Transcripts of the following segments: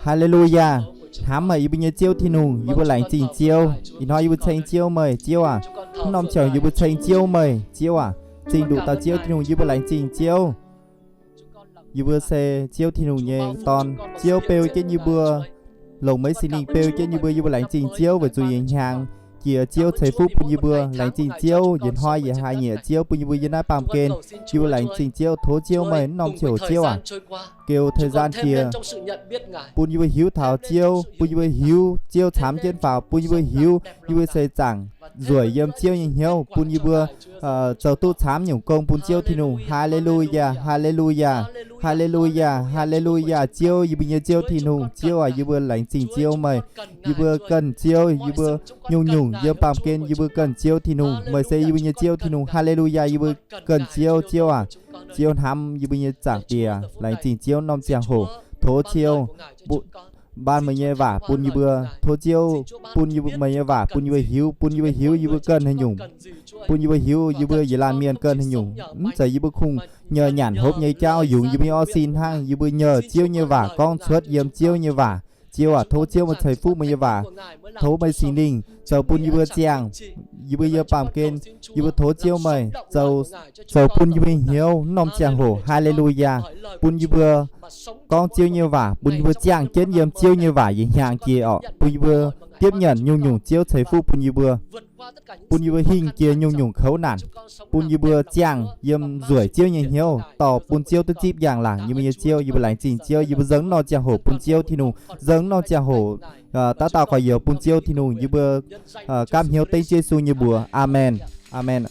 Haa^le^lu^yaa. Hnamv meih, yie mbuo nyei Ziouv Tin-Hungh, yie mbuo laengz zingh Ziouv. Ih hnoi yie mbuo ceng Ziouv meih, Ziouv aac. Mv norm ziangh hoc yie mbuo ceng Ziouv meih, Ziouv aac. Zingh nduqc dauh Ziouv Tin-Hungh, yie mbuo laengz zingh Ziouv. Yie mbuo se Ziouv Tin-Hungh nyei dorn. Ziouv beu jienv yie mbuo, longc Meih Singx Lingh beu jienv yie mbuo. Yie mbuo laengz zingh Ziouv weic zuqc yie hnyangx jiex Ziouv ceix fuqv bun yie mbuo. Laengz zingh Ziouv, yietc hnoi yie haih nyiec Ziouv bun yie mbuo yiem naaiv baamh gen. Yie mbuo laengz zingh Ziouv, tov Ziouv meih mv norm ziangh hoc, Ziouv aac, geu thời gian jiex bun yie mbuo hiuv taux Ziouv, bun yie mbuo hiuv Ziouv camv jienv faaux, bun yie mbuo hiuv yie mbuo se zaangc nzueic yiem Ziouv nyei hnyouv, bun yie mbuo zoux duqv camv nyungc gong bun Ziouv Tin-Hungh. Haa^le^lu^yaa, haa^le^lu^yaa, haa^le^lu^yaa, haa^le^lu^yaa. Ziouv, yie mbuo nyei Ziouv Tin-Hungh, Ziouv aac, yie mbuo laengz zingh Ziouv meih. Yie mbuo ganh Ziouv, yie mbuo nyungc-nyungc yiem baamh gen yie mbuo ganh Ziouv Tin-Hungh. Meih se yie mbuo nyei Ziouv Tin-Hungh. Haa^le^lu^yaa, yie mbuo ganh Ziouv, Ziouv aac. Ziouv hnamv yie mbuo nyei Zaangc Diex. Laengz zingh Ziouv norm ziangh hoc. Tov Ziouv mbuox ban meih nyei waac bun yie mbuo. Tov Ziouv bun yie mbuo meih nyei waac bun yie mbuo hiuv, bun yie mbuo hiuv yie mbuo ganh haaix nyungc, bun yie mbuo hiuv yie mbuo yietc laanh mienh ganh haaix nyungc. Mv zeiz yie mbuo kungx nyei nyanc hopv nyei jauv yungz yie mbuo nyei orv sin hnangv. Yie mbuo nyei Ziouv nyei waac gorngv cuotv yiem Ziouv nyei waac. Ziouv aac, tov Ziouv meih ceix fuqv meih nyei waac. Tov meih Singx Lingh zoux bun yie mbuo ziangh, yie mbuo yiem baamh gen. Yie mbuo tov Ziouv meih zoux, zoux bun yie mbuo hnyouv norm ziangh hoc. Haa^le^lu^yaa. Bun yie mbuo gorngv Ziouv nyei waac, bun yie mbuo ziangh jienv yiem Ziouv nyei waac yietc hnyangx jiex orqc. Bun yie mbuo tiếp nhận nyungc-nyungc Ziouv ceix fuqv bun yie mbuo, bun yie mbuo hingh jiex nyungc-nyungc kouv naanc, bun yie mbuo ziangh yiem nzueic Ziouv nyei hnyouv dorh bun Ziouv duqv zipv njang-laangc. Yie mbuo nyei Ziouv, yie mbuo laengz zingh Ziouv. Yie mbuo nzengc norm ziangh hoc bun Ziouv Tin-Hungh, nzengc norm ziangh hoc daav dauh gorx-youz bun Ziouv Tin-Hungh. Yie mbuo gapv hnyouv dengv Yesu nyei mbuox. Aamen. Aamen.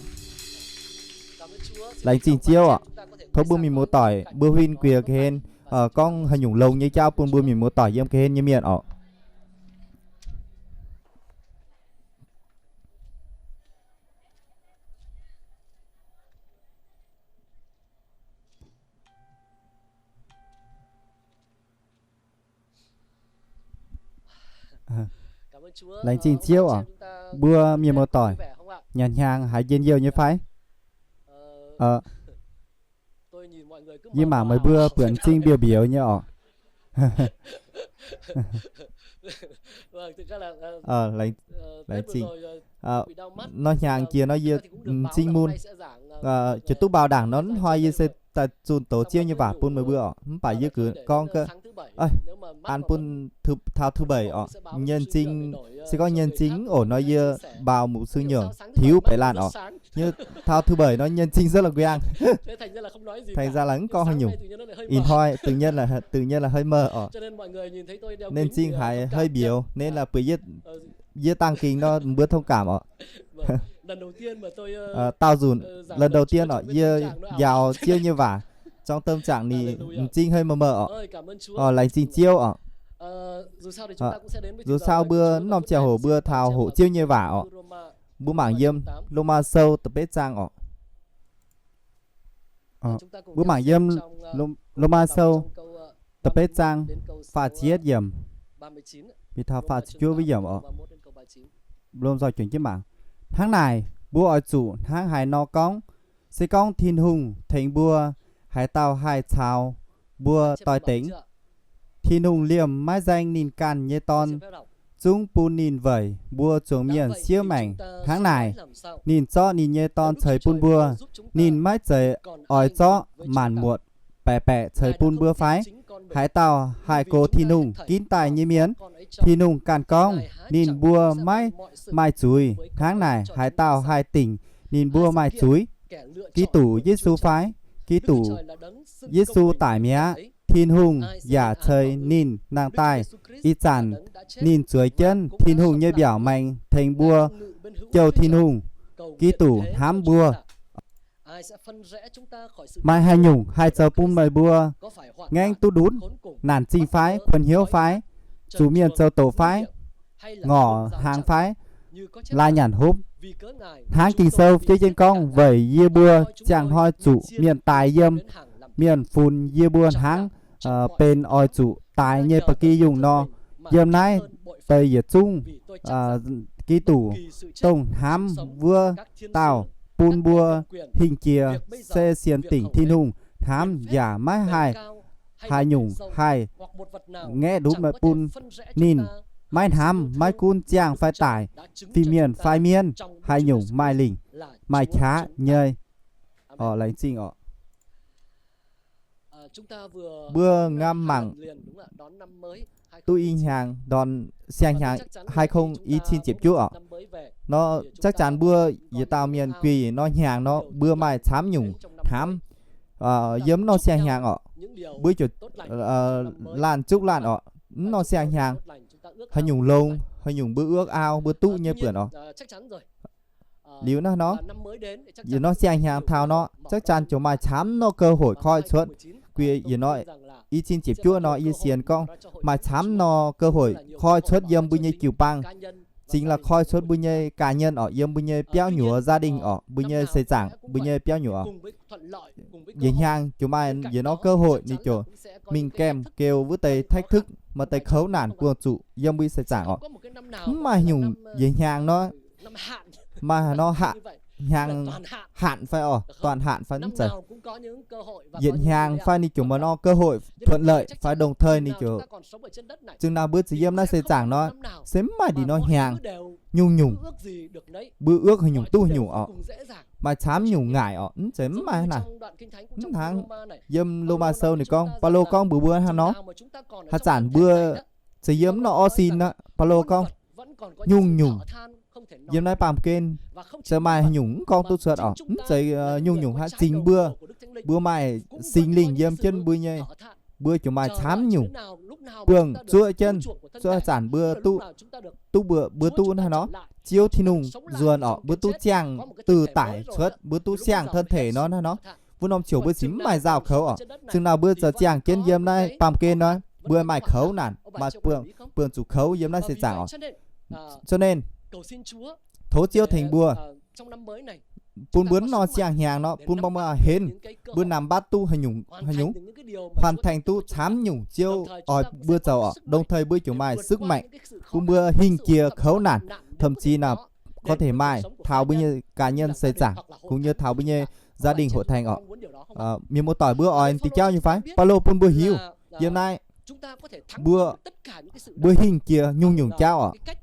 Laengz zingh Ziouv orqc. Tov mbuo mienh muoz-doic mbuo huin guiex ga'hlen gorngv haaix nyungc longx nyei jauv bun mbuo mienh muoz-doic yiem ga'hlen nyei mienh orqc. Laengz zingh Ziouv oc. Mbuo mienh muoz-doic, nyanc hnyangx haiz njien-youh nyei fai? Yie mangc meih mbuo buonc m'zing mbiouh mbiouh nyei oc. Laengz zingh. Nor hnyangx jiex nor yie m'zing mun. Jiex duqv mbaaux ndaangc nor hnoi yie se daaih zunh doz Ziouv nyei waac bun meih mbuo oc. Mv baac yie gorngv, an bun taux thứ bảy oc. Nyei m'zing, se gorngv nyei m'zing mv ổn nor yie mbaaux mbuox sư nyungc tiux baeqc laanh oc. Taux thứ bảy nor nyei m'zing rất là nqueang. Thành ra là mv gorngv haaix nyungc. Ih hnoi tự nhiên là hơi mờ oc. Nên m'zing haiz hơi mbiouh nên là bưởi yie dangh kingx nor mbuo thông cảm oc. Taux nzunc lần đầu tiên oc yie njaaux Ziouv nyei waac, trong tâm trạng ninh m'zing hơi mờ mờ oc. Laengz zingh Ziouv oc. Dù sao mbuo norm ziangh hoc mbuo taux hoqc Ziouv nyei waac oc. Mbuo mangc yiem Lôma Sou da'betv zaang oc. Mbuo mangc yiem Lôma Sou da'betv zaang faah ziepc yietv yiemc, mingh taux faah ziepc juov yiemc oc. Lomh nzoih juangc jienv mangc. Hnangv naaic, mbuo oix zuqc hnangv haaix nor gorngv? Se gorngv Tin-Hungh tengx mbuo, haaix dauh haih caux mbuo doix-dekc? Tin-Hungh liemh maiv nzaeng ninh ganh nyei Dorn, zungv bun ninh weic mbuo zuangx mienh siev maengc. Hnangv naaic, ninh zorqv ninh nyei Dorn ceix bun mbuo. Ninh maiv zeiz oix zorqv maanc muotc baeqc baeqc ceix bun mbuo fai? Haaix dauh haih gox Tin-Hungh ginv daaih nyei mienh? Tin-Hungh ganh gorngv ninh mbuo maiv maaih zuiz. Hnangv naaic, haaix dauh haih dingc ninh mbuo maaih zuiz? Giduc Yesu fai? Giduc Yesu daic mi'aqv. Tin-Hungh yaac ceix ninh nangh daaih. Ih zanc ninh zueiz jienv Tin-Hungh nyei mbiaauc maengx tengx mbuo jouh Tin-Hungh. Giduc hnamv mbuo. Maaih haaix nyungc haih zoux bun meih mbuo ngaengv duqv ndutv, naanc zingh fai, kuonx hnyouv fai, zuqc mienh zoux doqc fai, ngorc hnaangx fai, laaih nyanc hopv? Hnangv Ging-Sou fiev jienv gorngv, weic yie mbuo ziangh hnoi zuqc mienh daaix yiem mienh funx yie mbuo hnangv benx oix zuqc daaix nyei ba'gi yungh nor. Yiem naaiv deix yietc zungv, Giduc dongh hnamv wuov dauh bun mbuo hingh jiex se sienx dingc Tin-Hungh, hnamv yaac maiv haih haaix nyungc haih ngaeqv ndutv meih bun ninh maiv hnamv, maiv gunv ziangh fai daic, fin-mienh fai mienh, haaix nyungc maaih lingc, maaih qaqv nyei. Orqc, laengz zingh orqc. Mbuo ngamv mangc duqv i hnyangx, ndorn siang hnyangx hai không i cin ziepc juov orqc. Nor chắc chắn mbuo yietc dauh mienh guih nor hnyangx nor mbuo maaih camv nyungc hnamv yiem nor siang hnyangx orqc. Mbuo ziouc laanh zuqv laanh orqc, nor siang hnyangx haaix nyungc longx, haaix nyungc mbuo ước ao mbuo duqv nyei buonc orqc. Liuz naaiv nor, yietc nor siang hnyangx taux nor chắc chắn ziouc maaih camv nor cơ hội koi cuotv. Guih yietc nor i cin ziepc juov nor yie sienx gorngv maaih camv nor cơ hội koi cuotv yiem mbuo nyei jiu-baang. Chính là koi cuotv mbuo nyei cá nhân orqc, yiem mbuo nyei biauv nyuoz gia đình orqc, mbuo nyei seix zaangc, mbuo nyei biauv nyuoz orqc. Yietc hnyangx ziouc maaih yietc nor cơ hội ninh ziouc mingh gaengh geu wuov deix thách thức, maaih deix kouv naanc buangh zuqc yiem mbuo seix zaangc orqc. Mv maaih nyungc yietc hnyangx nor, maaih nor hnyangx hatc fai orqc, toàn hatc fai mv zeiz. Yietc hnyangx fai ninh ziouc maaih nor cơ hội thuận lợi fai đồng thời ninh ziouc, zinh ndaangc mbuo ziouc yiem naaiv seix zaangc nor, se mv maaih ndin nor hnyangx nyungc-nyungc. Mbuo ước haaix nyungc duqv haaix nyungc orqc. Maaih camv nyungc ngaaic orqc, mv zeiz mv maaih naaic. Mv hnangv yiem Lômaa Sou ninh gorngv, Baulo gorngv mbuox mbuo hnangv nor, haaix zanc mbuo ziouc yiem nor orv sin aqv. Baulo gorngv, nyungc-nyungc yiem naaiv baamh gen se maaih haaix nyungc mv gorngv duqv cuotv orqc. Mv zeiz nyungc-nyungc hnangv, zingx mbuo, mbuo maaih Singx Lingh yiem jienv mbuo nyei, mbuo ziouc maaih camv nyungc buangh zuoqv jienv, zuoqv haaix zanc mbuo duqv, duqv mbuo, mbuo duqv naaiv nor, Ziouv Tin-Hungh nzuonx orqc, mbuo duqv ziangh duqv daic cuotv, mbuo duqv siang thân thể nor naaiv nor, wuov norm ziouc mbuo ziouc mv maaih nzauh kouv orqc. Zinh ndaangc mbuo zoux ziangh jienv yiem naaiv baamh gen nor, mbuo maaih kouv naanc, maaih buangh zuqc kouv yiem naaiv seix zaangc orqc. Cho nên, tov Ziouv tengx mbuo, bun mbuo nor siang-hnyangx nor, bun mbuo maiv henv mbuo nắm bắt duqv haaix nyungc, hoàn thành duqv camv nyungc Ziouv oix mbuo zoux orqc. Đồng thời mbuo ziouc maaih sức mạnh bun mbuo hingh jiex kouv naanc, thậm chí là có thể maaih taux mbuo nyei cá nhân seix zaangc, cũng như taux mbuo nyei gia đình hội thánh orqc. Mienh muoz-doic, mbuo oix diuh jauv nyei fai? Baulo bun mbuo hiuv yiem naaiv mbuo, mbuo hingh jiex nyungc-nyungc jauv orqc.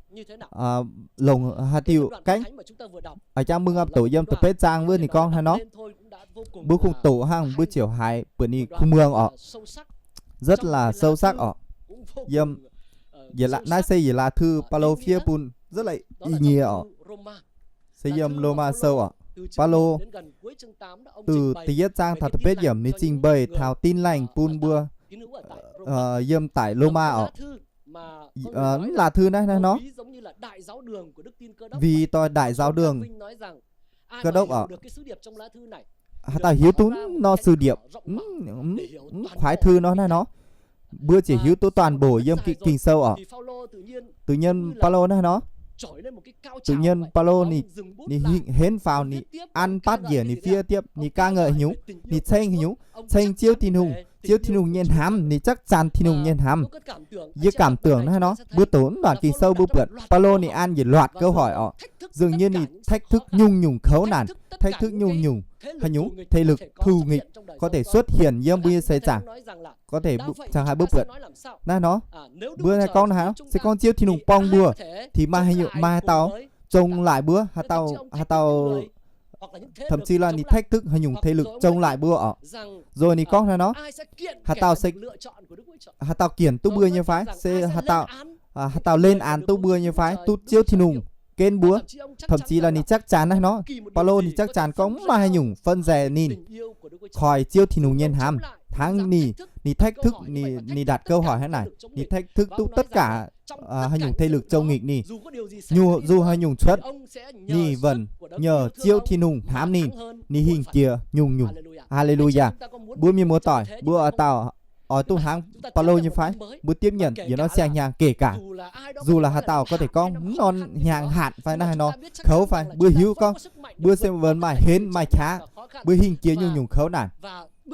Longc haaix diuh cách? A'jang mbuo ngapv doqc yiem da'betv zaang wuov ninh gorngv hnangv nor, mbuo kungx doqc hnangv mbuo ziouc haiz buatc ninh kungx muangx orqc, rất là sâu sắc orqc. Yiem, naaiv se Yietc Laah Thư, Baulo fiev bun rất là ý nghĩa orqc. Se yiem Lômaa Sou orqc, Baulo từ da'yietv zaang taux da'betv yiemc ninh zingh mbeix taux Tin Lành bun mbuo yiem daic Lômaa orqc. Laah Thư naaiv hnangv nor, vì tôi đại giáo đường Cơ Đốc orqc. Haaix dauh hiuv duqv nor sư điệp, mv, mv, mv khoái thư nor hnangv nor, mbuo ziouc hiuv duqv toàn bộ yiem Ging Sou orqc. Tự nhiên Baulo naaiv nor, tự nhiên Baulo ninh, ninh hingh henv faaux, ninh an bát njiec, ninh fiev diepv, ninh ca ngợi haaix nyungc, ninh ceng haaix nyungc, ceng Ziouv Tin-Hungh, Ziouv Tin-Hungh nyei hnamv, ninh chắc chắn Tin-Hungh nyei hnamv. Yie cảm tưởng naaiv nor, mbuo doqc mv doic Ging Sou mbuo buatc Baulo ninh an njiec loạt câu hỏi orqc, dường như ninh thách thức nyungc-nyungc kouv naanc, thách thức nyungc-nyungc haaix nyungc thế lực thù nghịch có thể xuất hiện yiem mbuo nyei seix zaangc. Có thể hnangv haaix mbuo buatc naaiv nor, mbuo naaiv gorngv naaiv, se gorngv Ziouv Tin-Hungh borng mbuo, thì maaih haaix nyungc, maaih haaix dauh chống lại mbuo, haaix dauh, thậm chí là ninh thách thức haaix nyungc thế lực chống lại mbuo orqc. Rồi ninh gorngv naaiv nor, haaix dauh se, haaix dauh kienx duqv mbuo nyei fai, se haaix dauh lên án duqv mbuo nyei fai, duqv Ziouv Tin-Hungh ken mbuo. Thậm chí là ninh chắc chắn naaiv nor, Baulo ninh chắc chắn gorngv mv maaih haaix nyungc phân rẽ ninh khỏi Ziouv Tin-Hungh nyei hnamv. Hnangv ninh, ninh thách thức, ninh, ninh đặt câu hỏi hnangv naaic, ninh thách thức duqv tất cả haaix nyungc thế lực chống nghịch ninh. Dù haaix nyungc cuotv, ninh vẫn nhờ Ziouv Tin-Hungh hnamv ninh, ninh hingh jiex nyungc-nyungc. Haleluya. Mbuo mienh muoz-doic, mbuo oix dauh, oix duqv hnangv Baulo nyei fai? Mbuo tiếp nhận yietc norm siang-hnyangx kể cả, dù là haaix dauh có thể gorngv mv norm hnyangx hatc fai naaiv haaix nor, kouv fai, mbuo hiuv gorngv mbuo se vẫn maaih henv maaih qaqv, mbuo hingh jiex nyungc-nyungc kouv naanc.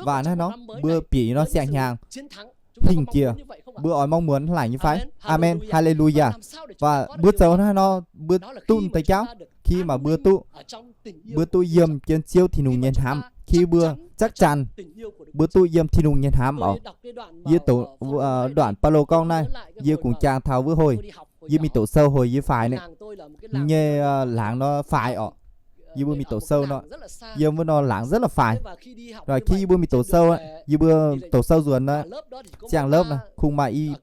Waac naaiv nor mbuo bieqc yietc norm siang-hnyangx hingh jiex. Mbuo oix mong muonz hlaic nyei fai? Aamen. Haa^le^lu^yaa. Mbuo zoux hnangv haaix nor mbuo duqv deix jauv? Khi maaih mbuo duqv, mbuo duqv yiem jienv Ziouv Tin-Hungh nyei hnamv, khi mbuo chắc chắn mbuo duqv yiem Tin-Hungh nyei hnamv orqc. Yie doqc, doqc Baulo gorngv naaiv, yie kungx jangx taux wuov hoih, yie mingh doqc sou hoih yie faix nyei laangz nor faix orqc. Yie mbuo mingh doqc sou nor, yiem wuov nor laangz rất là faix. Khi yie mbuo mingh doqc sou, yie mbuo doqc sou nzuonx nor, ziangh lớp nor kungx maaih i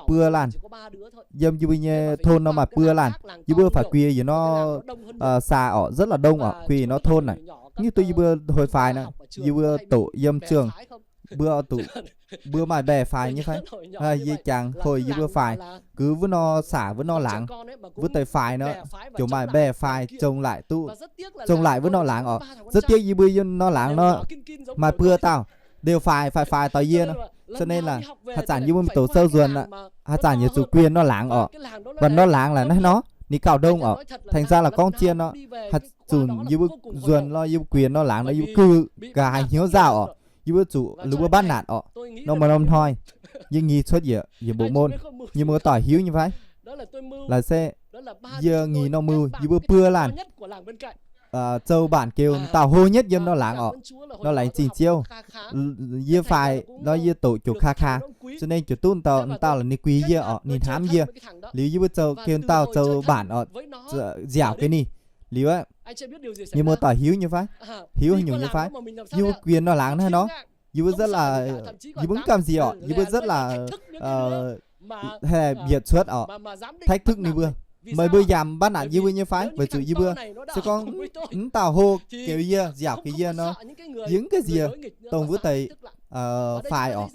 buo laanh. Yiem yie mbuo nyei thôn nor maaih buo laanh. Yie mbuo phải quỳ ở nor xa orqc, rất là đông orqc, quỳ ở nor thôn naaic. Nitv duqv yie mbuo hoih faix nor, yie mbuo doqc yiem trường, mbuo duqv, mbuo maaih mbaeqc faix nyei fai? Yie jangx hoih yie mbuo faix, gux wuov nor xa wuov nor laangz, wuov deix faix nor ziouc maaih mbaeqc faix zong laaic duqv, zong laaic wuov nor laangz orqc. Rất tiếc yie mbuo yiem nor laangz nor maaih buo dauh, liouh faix, faix, faix taux yie nor. Cho nên là haaix zanc yie mbuo mingh doqc sou nzuonx, haaix zanc yie zuqc quỳ nor laangz orqc. Và nor laangz là naaiv nor ninh gauh đông orqc. Thành ra là gorngv zien nor, haaix zanc yie mbuo nzuonx nor, yie mbuo quỳ nor laangz nor, yie mbuo gux gaax haaix hnyouv nzauh orqc. Yie mbuo zuqc lu mbuo banh ndatc orqc. Nor maaih norm hnoi yie nghi cuotv yie, yie mbuo môn, yie mbuo doic hiuv nyei fai? Laaix se yie ngih norm mui yie mbuo buo laanh zoux bản kêu dauh hlo nhất yiem nor laangz orqc. Nor laengz zingh Ziouv, yie faix nor yie doqc ziouc kha kha, cho nên ziouc duqv dauh, dauh là ninh quỳ yie orqc, ninh hnamv yie. Liuz yie mbuo zoux kêu dauh zoux bản orqc, nziaauc gaax ninh. Liuz aqv, yie mbuo doic hiuv nyei fai? Hiuv haaix nyungc nyei fai? Yie mbuo quỳ nor laangz naaiv nor, yie mbuo rất là, yie mbuo mv gamh nziex orqc, yie mbuo rất là heh mbietc cuotv orqc, thách thức ninh mbuo. Meih mbuo yaac mv baac naanc yie mbuo nyei fai? Weic zuqc yie mbuo se gorngv mv dauh hlo kêu yie, nziaauc kaaix yie nor, yie mv gamh nziex dongh wuov deix faix orqc.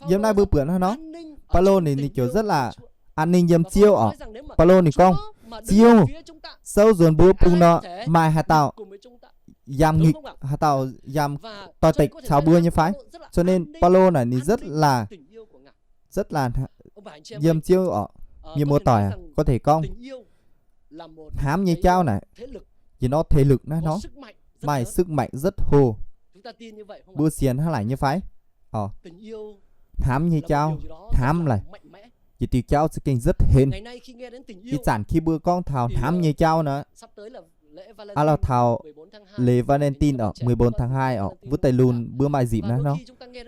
Yiem naaiv mbuo buatc hnangv nor, Baulo ninh, ninh ziouc rất là an ninh yiem Ziouv orqc. Baulo ninh gorngv, Ziouv, souv nzuonx mbuo bung nor, maaih haaix dauh yamh ngikx, haaix dauh yamh doix-dekc caux mbuo nyei fai? Cho nên Baulo naaic ninh rất là, rất là yiem Ziouv orqc. Mienh muoz-doic, có thể gorngv hnamv nyei jauv naaic, you know, thể lực naaiv nor, maaih sức mạnh rất hồ. Mbuo sienx hnangv laaic nyei fai? Hnamv nyei jauv, hnamv laaic, yietc diuh jauv za'gengh rất hên. Ih zanc khi mbuo gorngv taux hnamv nyei jauv nor, aav lauh taux lễ Valentine orqc, mười bốn tháng hai orqc, wuov deix lunx mbuo maaih dịp naaiv nor.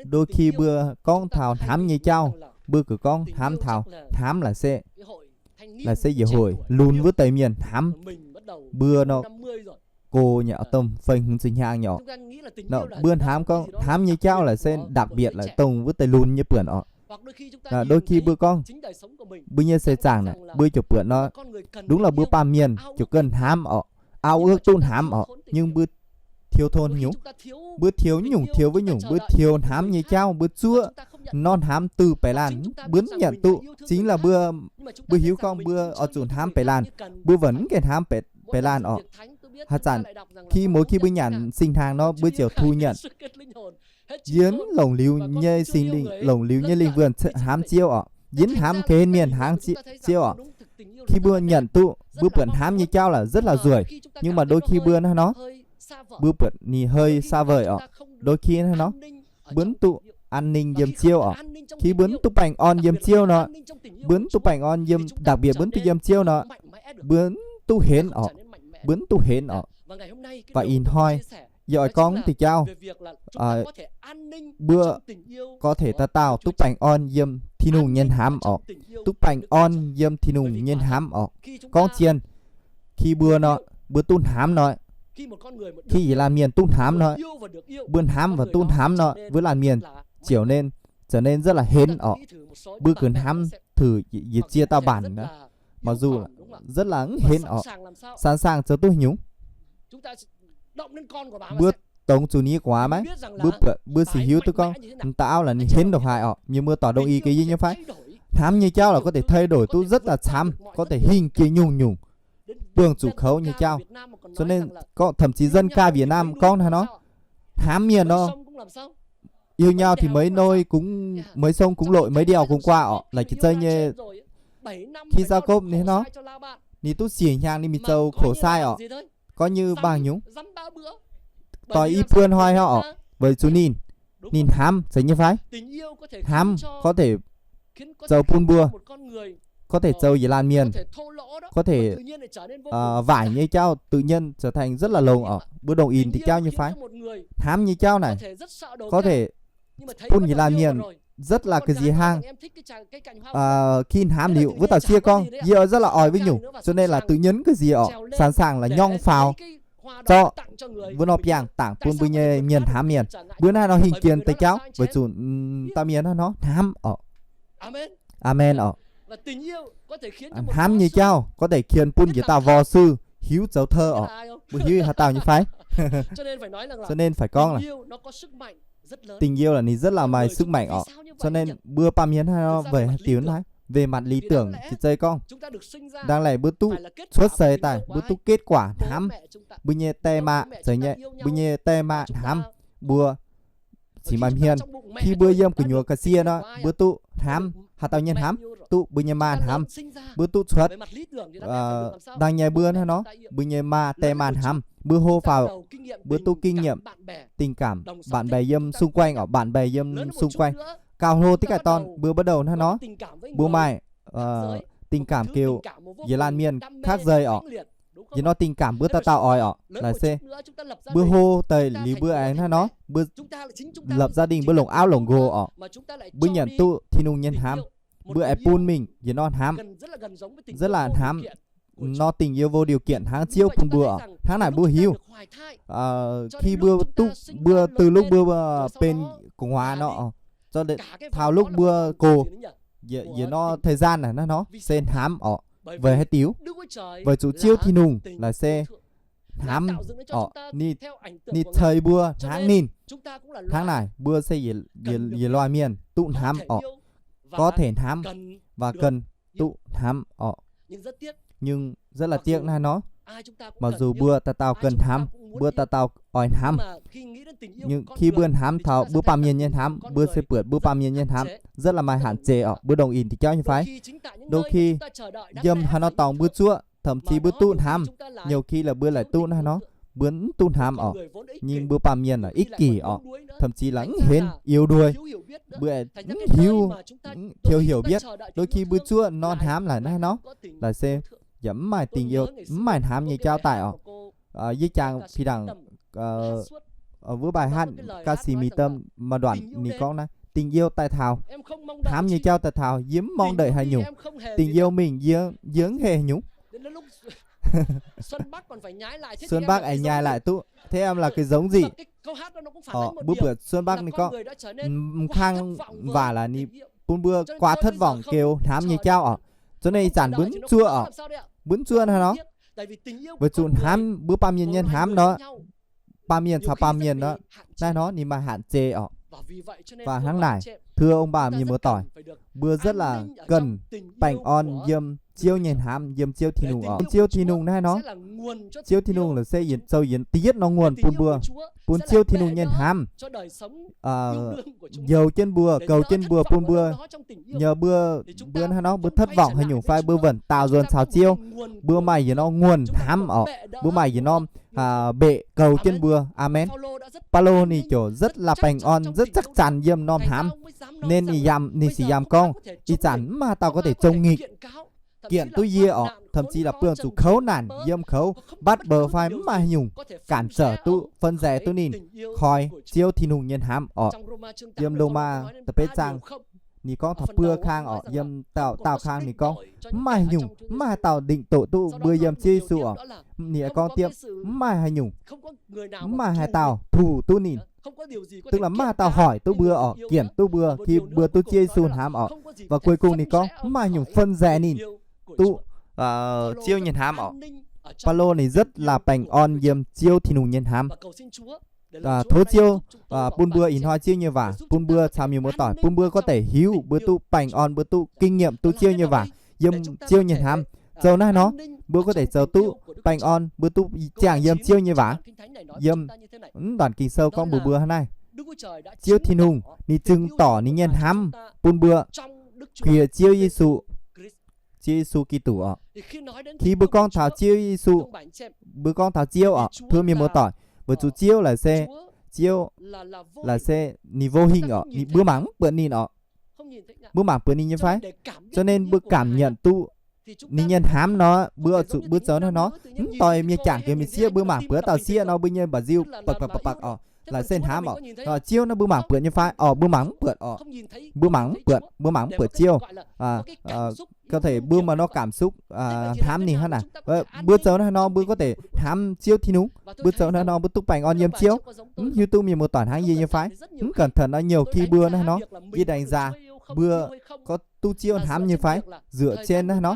Đôi khi mbuo gorngv taux hnamv nyei jauv, mbuo gux gorngv hnamv taux, hnamv laaic se, laaic se yietc hoic lunx wuov deix mienh hnamv mbuo nor, gox nyei orqc, domh feng hmz ziepc hnyangx nyei orqc. Mbuo hnamv gorngv hnamv nyei jauv laaic se đặc biệt laaic dongh wuov deix lunx nyei buonc orqc. Đôi khi mbuo gorngv mbuo nyei seix zaangc naaic, mbuo ziouc buatc nor, đúng là mbuo baamh mienh ziouc ganh hnamv orqc, ao ước duqv hnamv orqc, nhưng mbuo thiếu thốn nyungc. Mbuo thiếu nyungc, thiếu wuov nyungc, mbuo thiếu hnamv nyei jauv, mbuo zuov nor hnamv từ bày lan, mbuo mv nyanc duqv. Chính là mbuo, mbuo hiuv gorngv mbuo oix zuqc hnamv bày lan, mbuo vẫn mv gengh hnamv bày, bày lan orqc. Haaix zanc khi, mỗi khi mbuo nyanc singx hnaangx nor, mbuo ziouc thu nhuận yie mv longc liuz nyei singx lingh, longc liuz nyei lingh wuonh hnamv Ziouv orqc. Yie mv hnamv ga'hlen mienh hnamv Ziouv orqc. Khi mbuo nyanc duqv, mbuo buatc hnamv nyei jauv laaic rất là nzueic. Nhưng mà đôi khi mbuo hnangv nor, mbuo buatc ninh hơi xa vời orqc. Đôi khi hnangv nor, mbuo mv duqv an ninh yiem Ziouv orqc. Khi mbuo mv duqv baengh orn yiem Ziouv nor, mbuo mv duqv baengh orn yiem, đặc biệt mbuo mv duqv yiem Ziouv nor, mbuo mv duqv henv orqc. Mbuo mv duqv henv orqc. Và ih hnoi yie oix gorngv diuh jauv, mbuo có thể dauh dauh duqv baengh orn yiem Tin-Hungh nyei hnamv orqc. Duqv baengh orn yiem Tin-Hungh nyei hnamv orqc. Gorngv zien, khi mbuo nor, mbuo duqv hnamv nor, khi yietc laanh mienh duqv hnamv nor, mbuo hnamv và duqv hnamv nor, wuov laanh mienh ziouc nên, trở nên rất là henv orqc. Mbuo gux hnamv thử yietc ziex dauh bản nor, mặc dù rất là mv henv orqc, sẵn sàng zoux duqv haaix nyungc. Mbuo dongh zuqc ninh nyei gu'nguaaz maiv? Mbuo, mbuo sic hiuv duqv gorngv m'dauh auv là ninh henv ndongc haaix orqc, mienh muoz-doic đồng ý gaax yie nyei fai? Hnamv nyei jauv là có thể thay đổi duqv rất là camv, có thể hingh jiex nyungc-nyungc, buangh zuqc kouv nyei jauv. Cho nên có thậm chí dân ca Việt Nam gorngv hnangv nor, hnamv mienh nor, yêu nhau thì mấy nôi cũng, mấy sông cũng lội, mấy đèo cũng qua orqc, là jiex zei nyei. Khi Jacob ninh nor, ninh duqv siec hnyangx ninh mingh zoux khổ sai orqc, có như bằng nhúng, doix i buo hnoi hnangv orqc, weic zuqc ninh Ninh hnamv, zeiz nyei fai? Hnamv có thể zoux bun mbuo, có thể zoux yietc laanh mienh, có thể waaic nyei jauv tự nhiên trở thành rất là lông oc. Mbuo đồng ý diuh jauv nyei fai? Hnamv nyei jauv naaic có thể bun yietc laanh mienh rất là cái gì hang. Khi hnamv liuz wuov dauh sieqv gorngv, yie rất là oix với nhung, cho nên là tự nhiên cái gì oc, sẵn sàng là nyorng faaux zorqv wuov norm biangh tặng bun mbuo nyei mienh hnamv mienh. Mbuo naaiv nor hingh jien deix jauv weic zuqc dauh mienh naaiv nor hnamv oc. Amen oc. Hnamv nyei jauv có thể khiến bun yietc dauh mvo sư hiuv zoux thơ oc. Mbuo hiuv haaix dauh nyei fai? Cho nên phải gorngv là tình yêu là ninh rất là maaih sức mạnh oc. Cho nên mbuo baamh mienh naaiv nor weic haaix diuc naaiv? Về mặt lý tưởng jiex zei gorngv, dangh laih mbuo duqv cuotv seix daaih mbuo duqv kết quả hnamv. Mbuo nyei die maa, mbuo nyei die maa hnamv mbuo, cingx maaih hmien. Khi mbuo yiem gu'nyuoz ga'sie nor, mbuo duqv hnamv. Haaix dauh nyei hnamv? Duqv mbuo nyei maa hnamv. Mbuo duqv cuotv dangh nyei mbuo naaiv nor, mbuo nyei maa, die maa hnamv. Mbuo hlo faaux, mbuo duqv kinh nghiệm, tình cảm bạn bè yiem xung quanh oc, bạn bè yiem xung quanh. Gauh hlo deix gaax dorn mbuo bắt đầu naaiv nor, mbuo maaih tình cảm kiểu yietc laanh mienh khác giới oc. Yietc norm tình cảm mbuo dauh dauh oix oc, laaic se mbuo hlo deix liuz mbuo aengx naaiv nor, mbuo lập gia đình, mbuo longc auv longc nqox oc, mbuo nyanc duqv Tin-Hungh nyei hnamv, mbuo aengx bun mingh yietc norm hnamv, rất là hnamv norm tình yêu vô điều kiện hnangv Ziouv bun mbuo oc. Hnangv naaic mbuo hiuv, khi mbuo duqv, mbuo từ lúc mbuo benx gu'nguaaz nor, taux lúc mbuo gox, yietc norm thời gian naaic naaiv nor se hnamv oc. Weic haaix diuc? Weic zuqc Ziouv Tin-Hungh laaic se hnamv oc, ninh ceix mbuo hnangv ninh. Hnangv naaic mbuo se yietc loz mienh duqv hnamv oc, có thể hnamv và cần duqv hnamv oc. Nhưng rất là tiếc naaiv nor, mặc dù mbuo dauh dauh cần hnamv, mbuo dauh dauh oix hnamv, nhưng khi mbuo hnamv taux mbuo baamh mienh nyei hnamv, mbuo se buatc mbuo baamh mienh nyei hnamv rất là maaih hạn chế oc. Mbuo đồng ý diuh jauv nyei fai? Đôi khi yiem haaix norm dorngx mbuo zuov, thậm chí mbuo duqv hnamv, nhiều khi là mbuo laaic duqv naaiv nor, mbuo mv duqv hnamv oc. Nhưng mbuo baamh mienh là ích kỷ oc, thậm chí là mv henv, yếu đuối. Mbuo mv hiuv, thiếu hiểu biết. Đôi khi mbuo zuov nor hnamv laaic naaiv nor, laaic se yaac mv maaih tình yêu, mv maaih hnamv nyei jauv daaih oc. Yie jangx fih đẳng wuov bài hát ca sĩ Mỹ Tâm mà đoạn ninh gorngv naaiv, tình yêu daaih taux, hnamv nyei jauv daaih taux, yie mv mong đợi haaix nyungc. Tình yêu mình, yie mv heh haaix nyungc. Xuân Bắc aengx nhai laaic duqv, thế em là cái giống gì? Mbuo buatc Xuân Bắc ninh gorngv, mv kang waac là ninh bun mbuo quá thất vọng kiểu hnamv nyei jauv oc. Cho nên ih zanc mbuo mv zuov oc, mbuo mv zuov naaiv nor, weic zuqc hnamv, mbuo baamh mienh nyei hnamv nor, baamh mienh caux baamh mienh nor, naaiv nor ninh maaih hạn chế oc. Và hnangv naaic, thưa ông bà mienh muoz-doic, mbuo rất là cần baengh orn yiem Ziouv nyei hnamv, yiem Ziouv Tin-Hungh oc. Ziouv Tin-Hungh naaiv nor, Ziouv Tin-Hungh laaix se yietc zoux yietc da'yietv norm nguồn bun mbuo, bun Ziouv Tin-Hungh nyei hnamv youx jienv mbuo, goux jienv mbuo, bun mbuo, yaac mbuo, mbuo hnangv nor mbuo thất vọng haaix nyungc fai mbuo wuonc daauh nzuonx caux Ziouv, mbuo maaih yietc norm nguồn hnamv oc, mbuo maaih yietc norm mbeqc goux jienv mbuo. Aamen. Baulo ninh ziouc rất là baengh orn, rất chắc chắn yiem norm hnamv, nên ninh yamv, ninh sic yamv gorngv, ih zanc mv maaih haaix dauh có thể chống nghịch, kiện duqv yie oc, thậm chí là buangh zuqc kouv nản yiem kouv, bắt bớ fai mv maaih haaix nyungc cản trở duqv, phân rẽ duqv ninh khỏi Ziouv Tin-Hungh nyei hnamv oc. Yiem Lôma da'betv zaang, ninh gorngv taux buo kang oc, yiem daauh, daauh kang ninh gorngv, mv maaih haaix nyungc, mv maaih haaix dauh định tội duqv mbuo yiem Ziouv Yesu oc. Ninh gorngv diepv, mv maaih haaix nyungc, mv maaih haaix dauh phủ duqv ninh, tức là mv maaih haaix dauh hỏi duqv mbuo oc, kiện duqv mbuo khi mbuo duqv Ziouv Yesu hnamv oc. Và cuối cùng ninh gorngv mv maaih haaix nyungc phân rẽ ninh duqv Ziouv nyei hnamv oc. Baulo ninh rất là baengh orn yiem Ziouv Tin-Hungh nyei hnamv. Tov Ziouv bun mbuo ih hnoi Ziouv nyei waac bun mbuo caux mienh muoz-doic, bun mbuo có thể hiuv, mbuo duqv baengh orn, mbuo duqv kinh nghiệm duqv Ziouv nyei waac, yiem Ziouv nyei hnamv. Zoux naaiv nor, mbuo có thể zoux duqv baengh orn, mbuo duqv ziangh yiem Ziouv nyei waac. Yiem mv đoạn Ging Sou gorngv mbuox mbuo hnangv naaiv, Ziouv Tin-Hungh ninh chứng tỏ ninh nyei hnamv bun mbuo qiex Ziouv Yesu, Ziouv Yesu Giduc oc. Khi mbuo gorngv taux Ziouv Yesu, mbuo gorngv taux Ziouv oc, thưa mienh muoz-doic, weic zuqc Ziouv laaix se Ziouv, laaix se ninh vô hình orqc, ninh, mbuo mangc mv buatc ninh orqc. Mbuo mangc buatc ninh nyei fai? Cho nên mbuo cảm nhận duqv ninh nyei hnamv nor, mbuo oix zuqc, mbuo zoux naaiv nor, mv doix mienh jangc gengh mienh sieqv, mbuo mangc buatc dauh sieqv nor, mbuo nyei mba'nziu bak bak bak bak orqc, laaix se hnamv orqc. Ziouv naaiv mbuo mangc buatc nyei fai? Orqc, mbuo mangc mv buatc orqc. Mbuo mangc mv buatc, mbuo mangc mv buatc Ziouv. Có thể mbuo maaih norm cảm xúc hnamv ninh hnangv naaic. Mbuo zoux naaiv nor mbuo có thể hnamv Ziouv Tin-Hungh. Mbuo zoux naaiv nor mbuo duqv baengh orn yiem Ziouv. Mv hiuv duqv mienh muoz-doic hnangv yie nyei fai? Mv cẩn thận nor nhiều khi mbuo naaiv nor, yie đánh giá mbuo có duqv Ziouv hnamv nyei fai? Dựa trên naaiv nor,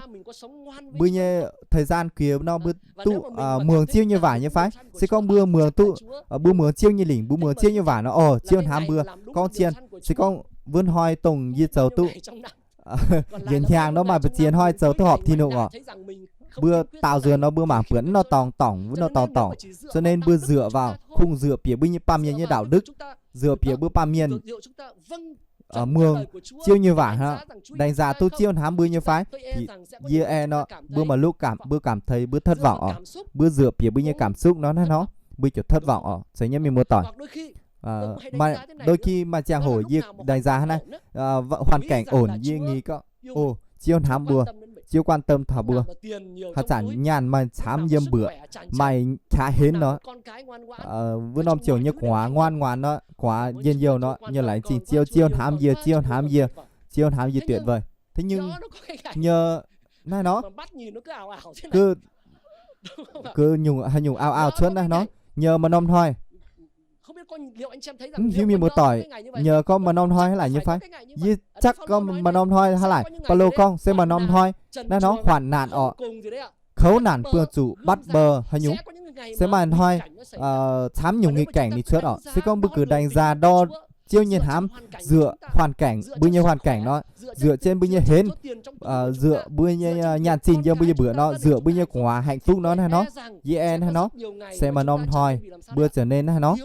mbuo nyei thời gian kiex nor mbuo duqv muangx Ziouv nyei waac nyei fai? Se gorngv mbuo muangx duqv, mbuo muangx Ziouv nyei lingc, mbuo muangx Ziouv nyei waac nor, orqc, Ziouv hnamv mbuo. Gorngv zien, se gorngv wuov hnoi dongh yie zoux duqv, yietc hnyangx nor maaih mbu'ziex hnoi zoux duqv horpc Tin-Hungh orqc, mbuo daaux nzuonx nor mbuo mangc buatc wuov norm dorngx dorngc, wuov norm dorngx dorngc. Cho nên mbuo dựa vào, kungx dựa bieqc mbuo nyei baamh mienh nyei đạo đức, dựa bieqc mbuo baamh mienh muangx Ziouv nyei waac hnangv, đánh giá duqv Ziouv hnamv mbuo nyei fai? Yie aengx nor mbuo maaih lúc cảm, mbuo cảm thấy mbuo thất vọng orqc. Mbuo dựa bieqc mbuo nyei cảm xúc nor naaiv nor, mbuo ziouc thất vọng orqc, zeiz nyei mienh muoz-doic. Đôi khi maaih ziangh hoc yie đánh giá hnangv naaiv, hoàn cảnh ổn yie nghĩ gorngv, o, Ziouv hnamv mbuo, Ziouv quan tâm taux mbuo. Haaix zanc nyaanh maaih camv yiem mbuoqc, maaih qaqv henv nor, wuov norm ziouc nyei gu'nguaaz ngoan ngoan nor, gu'nguaaz njien-youh nor, nyei laengz zingh Ziouv, Ziouv hnamv yie, Ziouv hnamv yie, Ziouv hnamv yie tuyệt vời. Thế nhưng nyei naaiv nor, ga'nyungc haaix nyungc auv-auv cuotv naaiv nor, nyei maaih norm hnoi, mv hiuv mienh muoz-doic nyei gorngv maaih norm hnoi hnangv laaic nyei fai? Yie chắc gorngv maaih norm hnoi hnangv laaic. Baulo gorngv se maaih norm hnoi naaiv nor hoạn nạn orqc, kouv naanc buangh zuqc bắt bớ haaix nyungc, se maaih hnoi camv nyungc nghịch cảnh ninh cuotv orqc. Se gorngv mbuo gux đánh giá đo Ziouv nyei hnamv dựa hoàn cảnh, mbuo nyei hoàn cảnh nor, dựa trên mbuo nyei henv, dựa mbuo nyei nyaanh zinh yiem mbuo nyei mbuoqc nor, dựa mbuo nyei gu'nguaaz hạnh phúc nor naaiv nor, yie aengx naaiv nor, se maaih norm hnoi mbuo ziouc nên naaiv nor,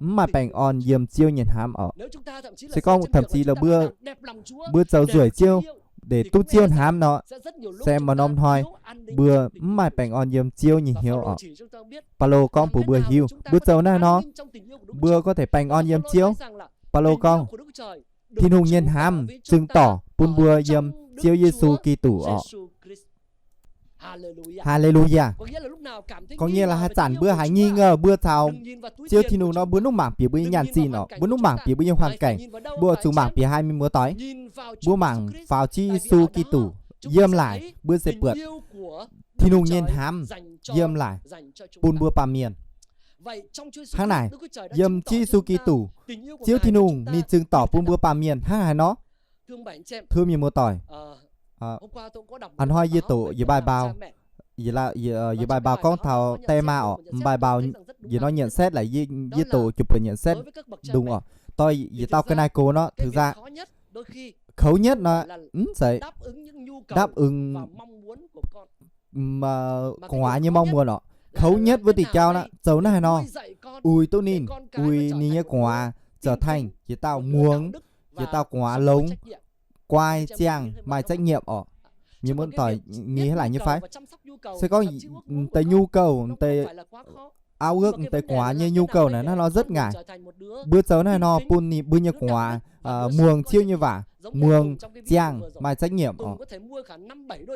mv maaih baengh orn yiem Ziouv nyei hnamv orqc. Se gorngv thậm chí là mbuo, mbuo zoux nzueic Ziouv, deix duqv Ziouv hnamv nor, se maaih norm hnoi mbuo mv maaih baengh orn yiem Ziouv nyei hnyouv orqc. Baulo gorngv bun mbuo hiuv, mbuo zoux naaiv nor, mbuo có thể baengh orn yiem Ziouv. Baulo gorngv, Tin-Hungh nyei hnamv zingh dorc bun mbuo yiem Ziouv Yesu Giduc orqc. Haleluya. Có nghĩa là haaix zanc mbuo haiz nghi ngờ mbuo caux Ziouv Tin-Hungh nor, mbuo mv mangc bieqc mbuo nyei nyaanh zinh orqc, mbuo mv mangc bieqc mbuo nyei hoàn cảnh, mbuo zuqc mangc bieqc haaix, mienh muoz-doic? Mbuo mangc faaux Ziouv Yesu Giduc yiem laaic, mbuo se buatc Tin-Hungh nyei hnamv yiem laaic bun mbuo baamh mienh. Hnangv naaic, yiem Ziouv Yesu Giduc, Ziouv Tin-Hungh ninh zingh dorc bun mbuo baamh mienh hnangv haaix nor? Thưa mienh muoz-doic, hnoi yie doqc yie bài báo, yie bài báo gorngv taux tema orqc, bài báo yie nor nhận xét laaic, yie doqc juqc buonc nhận xét dungx orqc. Doix yietc dauh ga'naaiv gox nor, thực ra kouv nhất nor mv zeiz đáp ứng gu'nguaaz nyei mong muốn orqc. Kouv nhất wuov diuh jauv nor zoux naaiv haaix nor, uix duqv ninh, uix ninh nyei gu'nguaaz trở thành yietc dauh muangx, yietc dauh gu'nguaaz longx, 乖, ziangh, maaih trách nhiệm orqc. Mienh muoz-doic, ninh hnangv naaic nyei fai? Se gorngv deix nhu cầu, deix ao ước, deix gu'nguaaz nyei nhu cầu naaic, naaiv nor rất ngại. Mbuo zoux naaiv nor bun ninh, mbuo nyei gu'nguaaz muangx Ziouv nyei waac, muangx, ziangh, maaih trách nhiệm orqc.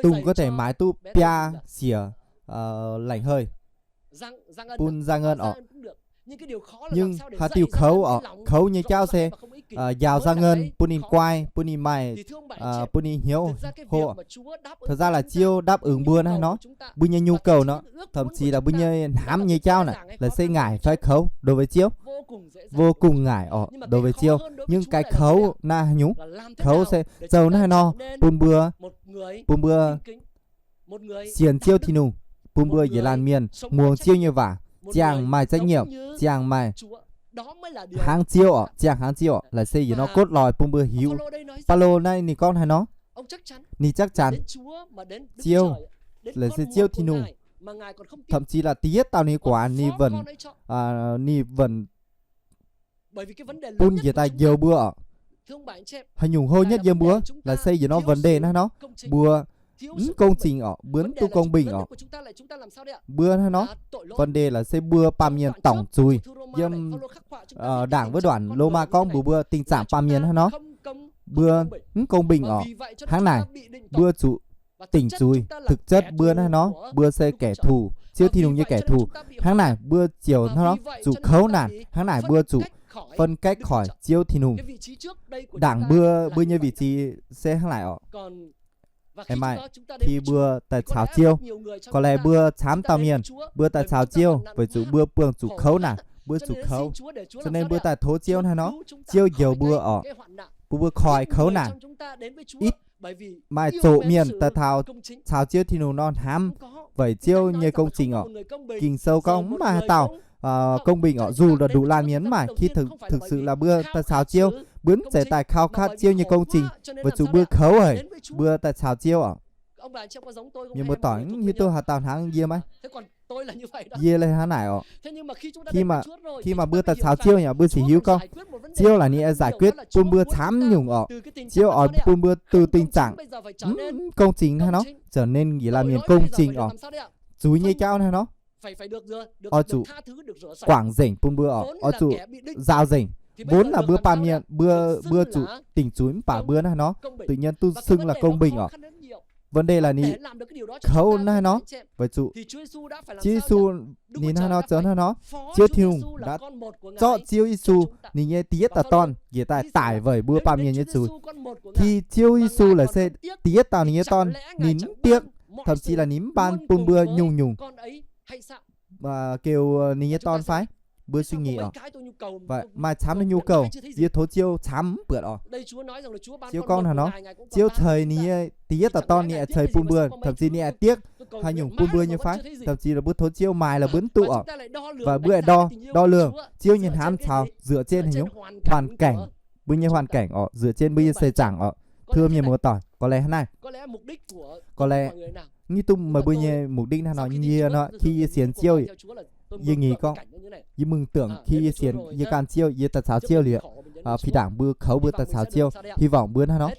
Dongh có thể maiv duqv biaa siec lengc hơi bun gia ngân orqc. Nhưng haaix diuh kouv orqc, kouv nyei jauv se njaaux gia ngân bun ninh 乖, bun ninh maaih, bun ninh hnyouv hoqc. Thực ra là Ziouv đáp ứng mbuo naaiv nor, mbuo nyei nhu cầu nor, thậm chí là mbuo nyei hnamv nyei jauv naaic, là se ngại fai kouv đối với Ziouv, vô cùng ngại orqc đối với Ziouv. Nhưng cái kouv naaiv haaix nyungc? Kouv se zoux naaiv haaix nor bun mbuo, bun mbuo sienx Ziouv Tin-Hungh, bun mbuo yietc laanh mienh muangx Ziouv nyei waac, ziangh maaih trách nhiệm, ziangh maaih hnangv Ziouv orqc, ziangh hnangv Ziouv orqc, là se yietc norm cốt lõi bun mbuo hiuv. Baulo naaiv ninh gorngv haaix nor? Ninh chắc chắn Ziouv, là se Ziouv Tin-Hungh, thậm chí là da'yietv dauh ninh gu'nguaaz ninh vẫn, ninh vẫn bun njiec daaih njoux mbuo orqc. Haaix nyungc hlo nhất yiem mbuo là se yietc norm vấn đề naaiv nor, mbuo mv công chính orqc, mbuo mv duqv công bình orqc. Mbuo naaiv nor, vấn đề là se mbuo baamh mienh dorngc zuiz. Yiem đảng với đoàn Lôma gorngv mbuox mbuo tình trạng baamh mienh hnangv nor, mbuo mv công bình orqc. Hnangv naaic, mbuo zuqc tỉnh duyệt thực chất mbuo hnangv nor, mbuo se kẻ thù, Ziouv Tin-Hungh nyei kẻ thù. Hnangv naaic mbuo ziouc hnangv nor zuqc kouv naanc. Hnangv naaic mbuo zuqc phân cách khỏi Ziouv Tin-Hungh. Đảng mbuo, mbuo nyei vị trí se hnangv naaic orqc. Maaih khi mbuo daaih caux Ziouv, có lẽ mbuo camv dauh mienh, mbuo daaih caux Ziouv weic zuqc mbuo buangh zuqc kouv naanc, mbuo zuqc kouv. Cho nên mbuo daaih tov Ziouv hnangv nor, Ziouv njoux mbuo orqc, bun mbuo khỏi kouv naanc. Ih, maaih zoqc mienh daaih taux, caux Ziouv Tin-Hungh nor hnamv weic Ziouv nyei công trình orqc. Ging-Sou gorngv mv maaih haaix dauh công bình orqc, dù là nduqc laanh mienh mv maaih. Khi thực, thực sự là mbuo daaih caux Ziouv, mbuo mv zeiz daaih khao khát Ziouv nyei công trình, weic zuqc mbuo kouv haic, mbuo daaih caux Ziouv orqc. Mienh muoz-doic, hiuv duqv haaix dauh hnangv yie maiv? Yie hnangv naaic orqc. Khi maaih, khi maaih mbuo daaih caux Ziouv nyei, mbuo sic hiuv gorngv Ziouv laaic ninh giải quyết bun mbuo camv nyungc orqc. Ziouv oix bun mbuo từ tình trạng mv công trình hnangv nor, trở nên njiec laanh mienh công trình orqc. Zuiz nyei jauv hnangv nor, oix zuqc quảng nzengc bun mbuo orqc, oix zuqc nzaaux nzengc. Vốn là mbuo baamh mienh, mbuo, mbuo zuqc tỉnh duyệt mv baac mbuo hnangv nor tự nhiên duqv xưng là công bình orqc. Vấn đề là ninh kouv hnangv nor, weic zuqc Ziouv Yesu ninh hnangv nor zoux hnangv nor, Ziouv Tin-Hungh đã zorqv Ziouv Yesu ninh nyei da'yietv dauh dorn njiec daaih tải weic mbuo baamh mienh nyei zuiz. Khi Ziouv Yesu laaic se da'yietv dauh ninh nyei dorn ninh mv diev, thậm chí là ninh mv ban bun mbuo nyungc-nyungc kêu ninh nyei dorn fai? Mbuo suy nghĩ orqc. Maaih camv nhu cầu, yie tov Ziouv camv mv buatc orqc. Ziouv gorngv hnangv nor, Ziouv ceix ninh nyei da'yietv dauh dorn ninh aengx ceix bun mbuo, thậm chí ninh aengx diev haaix nyungc bun mbuo nyei fai? Thậm chí là mbuo tov Ziouv maaiz là mbuo mv duqv orqc. Và mbuo đo, đo lường Ziouv nyei hnamv caux dựa trên haaix nyungc hoàn cảnh, mbuo nyei hoàn cảnh orqc, dựa trên mbuo nyei seix zaangc orqc. Thưa mienh muoz-doic, có lẽ hnangv naaiv, có lẽ hiuv duqv meih mbuo nyei mục đích hnangv nor. Yie nor, khi yie sienx Ziouv, yie nghĩ gorngv, yie mường tượng khi yie sienx, yie gan Ziouv, yie daaih caux Ziouv liuz, bình đẳng mbuo kouv mbuo daaih caux Ziouv, hy vọng mbuo hnangv nor,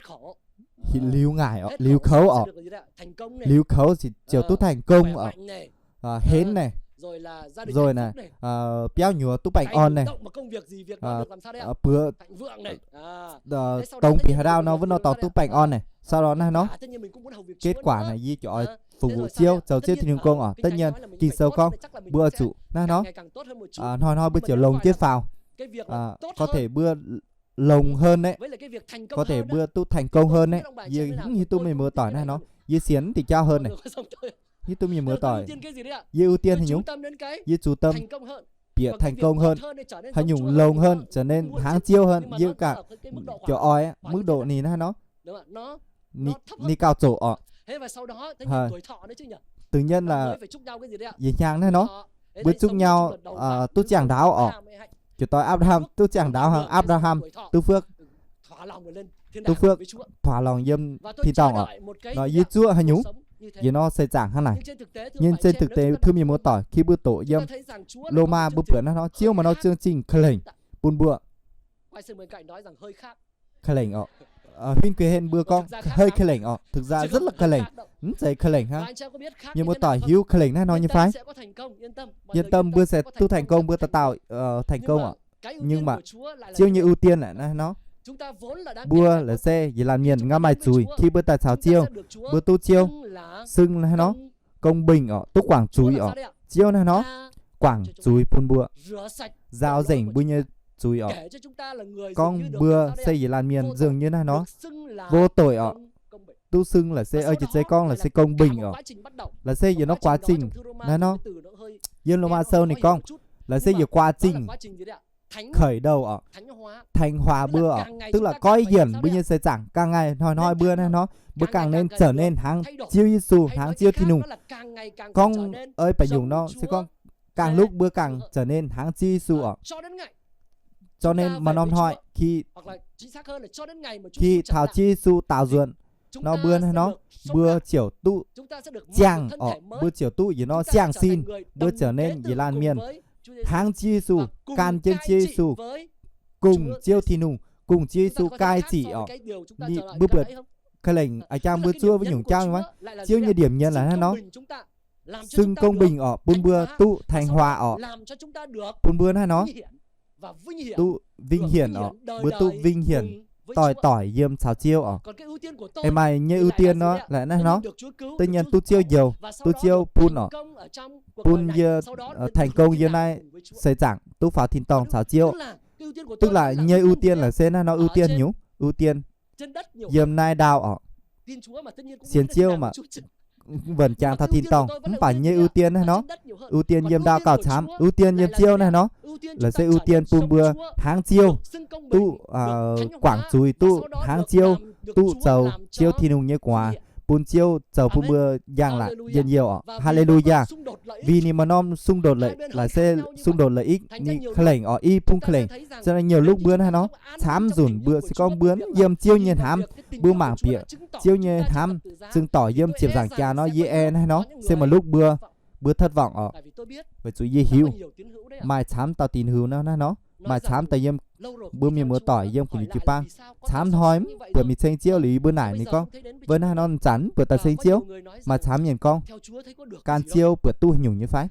liuz ngaih orqc, liuz kouv orqc, liuz kouv ziouc duqv thành công orqc. Henv naaic, rồi naaic, biauv nyuoz duqv baengh orn naaic, mbuox dongh bieqc haaix dauh nor wuov nor dorh duqv baengh orn naaic, sau đó hnangv nor. Kết quả naaic yie ziouc oix phục vụ Ziouv, zoux Ziouv Tin-Hungh gong orqc. Tất nhiên Ging-Sou gorngv mbuo oix zuqc hnangv nor, hnoi-hnoi mbuo ziouc longx jienv faaux, có thể mbuo longx hơn aeqv, có thể mbuo duqv thành công hơn aeqv. Yie mv hiuv duqv mienh muoz-doic hnangv nor, yie sienx mv diuh jauv hơn naaic. Hiuv duqv mienh muoz-doic, yie ưu tiên haaix nyungc? Yie zuqc tâm bieqc thành công hơn, haaix nyungc longx hơn, trở nên hnangv Ziouv hơn, yie ganh ziouc oix mức độ ninh hnangv nor, ninh gauh zoqc orqc. Tự nhiên là yie hnyangx hnangv nor, mbuo zuqv nyau duqv ziangh ndaauv orqc. Ziouc doix Apc^laa^ham duqv ziangh ndaauv hnangv Apc^laa^ham duqv phước, duqv phước thỏa lòng yiem tin-dorngh orqc. Nor yie zuqv haaix nyungc, yie nor seix zaangc hnangv naaic. Nhưng trên thực tế, thưa mienh muoz-doic, khi mbuo doqc yiem Lôma mbuo buatc hnangv nor, Ziouv maaih norm chương trình ka'lengc bun mbuo. Ka'lengc orqc. Huynh Quyền Hên mbuo gorngv hơi ka'lengc orqc. Thực ra rất là ka'lengc. Mv zeiz ka'lengc hnangv. Mienh muoz-doic hiuv ka'lengc hnangv nor nyei fai? Yên tâm, mbuo se duqv thành công, mbuo daaih dauh thành công orqc. Nhưng mà Ziouv nyei ưu tiên naaic hnangv nor, mbuo laaix se yietc laanh mienh ngau maaih zuiz, khi mbuo daaih caux Ziouv, mbuo duqv Ziouv xưng hnangv nor công bình orqc, duqv guangc zuiz orqc. Ziouv hnangv nor guangc zuiz bun mbuo, nzaaux nzengc mbuo nyei zuiz orqc. Gorngv mbuo se yietc laanh mienh dường như hnangv nor vô tội orqc, duqv xưng laaix se, ơ, jiex zei gorngv laaix se công bình orqc. Laaix se yietc norm quá trình hnangv nor, yiem Lôma Sou ninh gorngv laaix se yietc quá trình khởi đầu orqc, thánh hóa mbuo orqc, tức là gói ghển mbuo nyei seix zaangc, càng ngày hnoi-hnoi mbuo hnangv nor, mbuo càng nên trở nên hnangv Ziouv Yesu, hnangv Ziouv Tin-Hungh. Gorngv ơi ba'nyungc nor se gorngv càng lúc mbuo càng trở nên hnangv Ziouv Yesu orqc. Cho nên maaih norm hnoi khi, khi taux Ziouv Yesu daaux nzuonx nor, mbuo hnangv nor, mbuo ziouc duqv ziangh orqc, mbuo ziouc duqv yietc norm siang-sin, mbuo trở nên yietc laanh mienh hnangv Ziouv Yesu, gan jienv Ziouv Yesu, cùng Ziouv Tin-Hungh, cùng Ziouv Yesu cai trị orqc. Mbuo buatc ka'lengc a'jang mbuo zuov wuov nyungc jauv maiv? Ziouv nyei điểm nhấn là hnangv nor, xưng công bình orqc, bun mbuo duqv thành hòa orqc. Bun mbuo naaiv nor duqv vinh hiển orqc, mbuo duqv vinh hiển doix-doix yiem caux Ziouv orqc. Eix maaih nyei ưu tiên nor, laaix naaiv nor, da'nyeic duqv Ziouv njoux, duqv Ziouv bun orqc, bun yie thành công yiem naaiv seix zaangc duqv faaux tin-dorngh caux Ziouv. Tức là nyei ưu tiên laaix se naaiv nor ưu tiên nyungc, ưu tiên yiem naaiv ndau orqc. Sienx Ziouv maah, wonc jangx taux tin-dorngh, mv baac nyei ưu tiên naaiv nor, ưu tiên yiem ndau gauh camv, ưu tiên yiem Ziouv naaiv nor, laaix se ưu tiên bun mbuo hnangv Ziouv, duqv guangc zuiz, duqv hnangv Ziouv, duqv zoux Ziouv Tin-Hungh nyei guaax, bun Ziouv zoux bun mbuo njang-laatc njien-youh orqc. Haleluyaa. Vì ninh maaih norm xung đột lợi, laaix se xung đột lợi ích, ninh ka'lengc orqc, i bung ka'lengc. Za'gengh nhiều lúc mbuo naaiv nor, camv nzunc mbuo se gorngv mbuo yiem Ziouv nyei hnamv, mbuo mangc bieqc Ziouv nyei hnamv, zungv dorh yiem ziepc nzaangc jaax nor, yie ei naaiv nor, se maaih lúc mbuo, mbuo thất vọng orqc. Weic zuqc yie hiuv maaih camv dauh tin-hungh nor, naaiv nor, maaih camv dauh yiem mbuo mienh muoz-doic yiem gu'nyuoz jiu-baang, camv hnoi mv buatc mingh ceng Ziouv liuz, yie mbuo naaic ninh gorngv, wuov naaiv nor zanc mv buatc daaih ceng Ziouv. Maaih camv mienh gorngv, gan Ziouv buatc duqv nyungc nyei fai?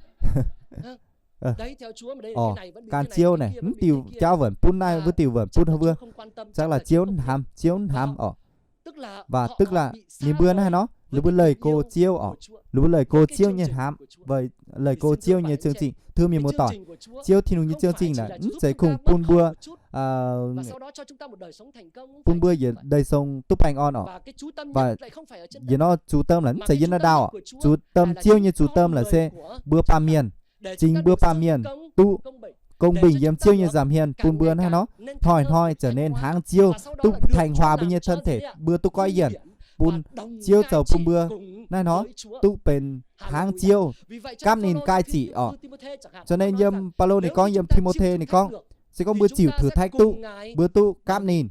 Orqc, gan Ziouv naaic, mv diuh jauv wuonc butv naaiv, wuov diuh wuonc butv wuov, chắc là Ziouv hnamv, Ziouv hnamv orqc. Và tức là ninh mbuo naaiv nor, ninh mbuo leih go Ziouv orqc, ninh mbuo leih go Ziouv nyei hnamv, leih go Ziouv nyei chương trình. Thưa mienh muoz-doic, Ziouv Tin-Hungh nyei chương trình naaic mv zeiz kungx bun mbuo, bun mbuo yietc deix song duqv baengh orn orqc. Và yie nor, zuqc tâm laaix mv zeiz yiem naaiv ndau orqc. Zuqc tâm, Ziouv nyei zuqc tâm laaix se mbuo baamh mienh, chính mbuo baamh mienh duqv công bình yiem Ziouv nyei nza'hmien, bun mbuo naaiv nor hnoi-hnoi za'gengh hnangv Ziouv, duqv thành hòa mbuo nyei thân thể, mbuo duqv goiv yienc, bun Ziouv zoux bun mbuo naaiv nor duqv benx hnangv Ziouv, gapv ninh cai trị orqc. Cho nên yiem Baulo ninh gorngv, yiem Timôthê ninh gorngv, se gorngv mbuo chịu thử thách duqv, mbuo duqv gapv ninh,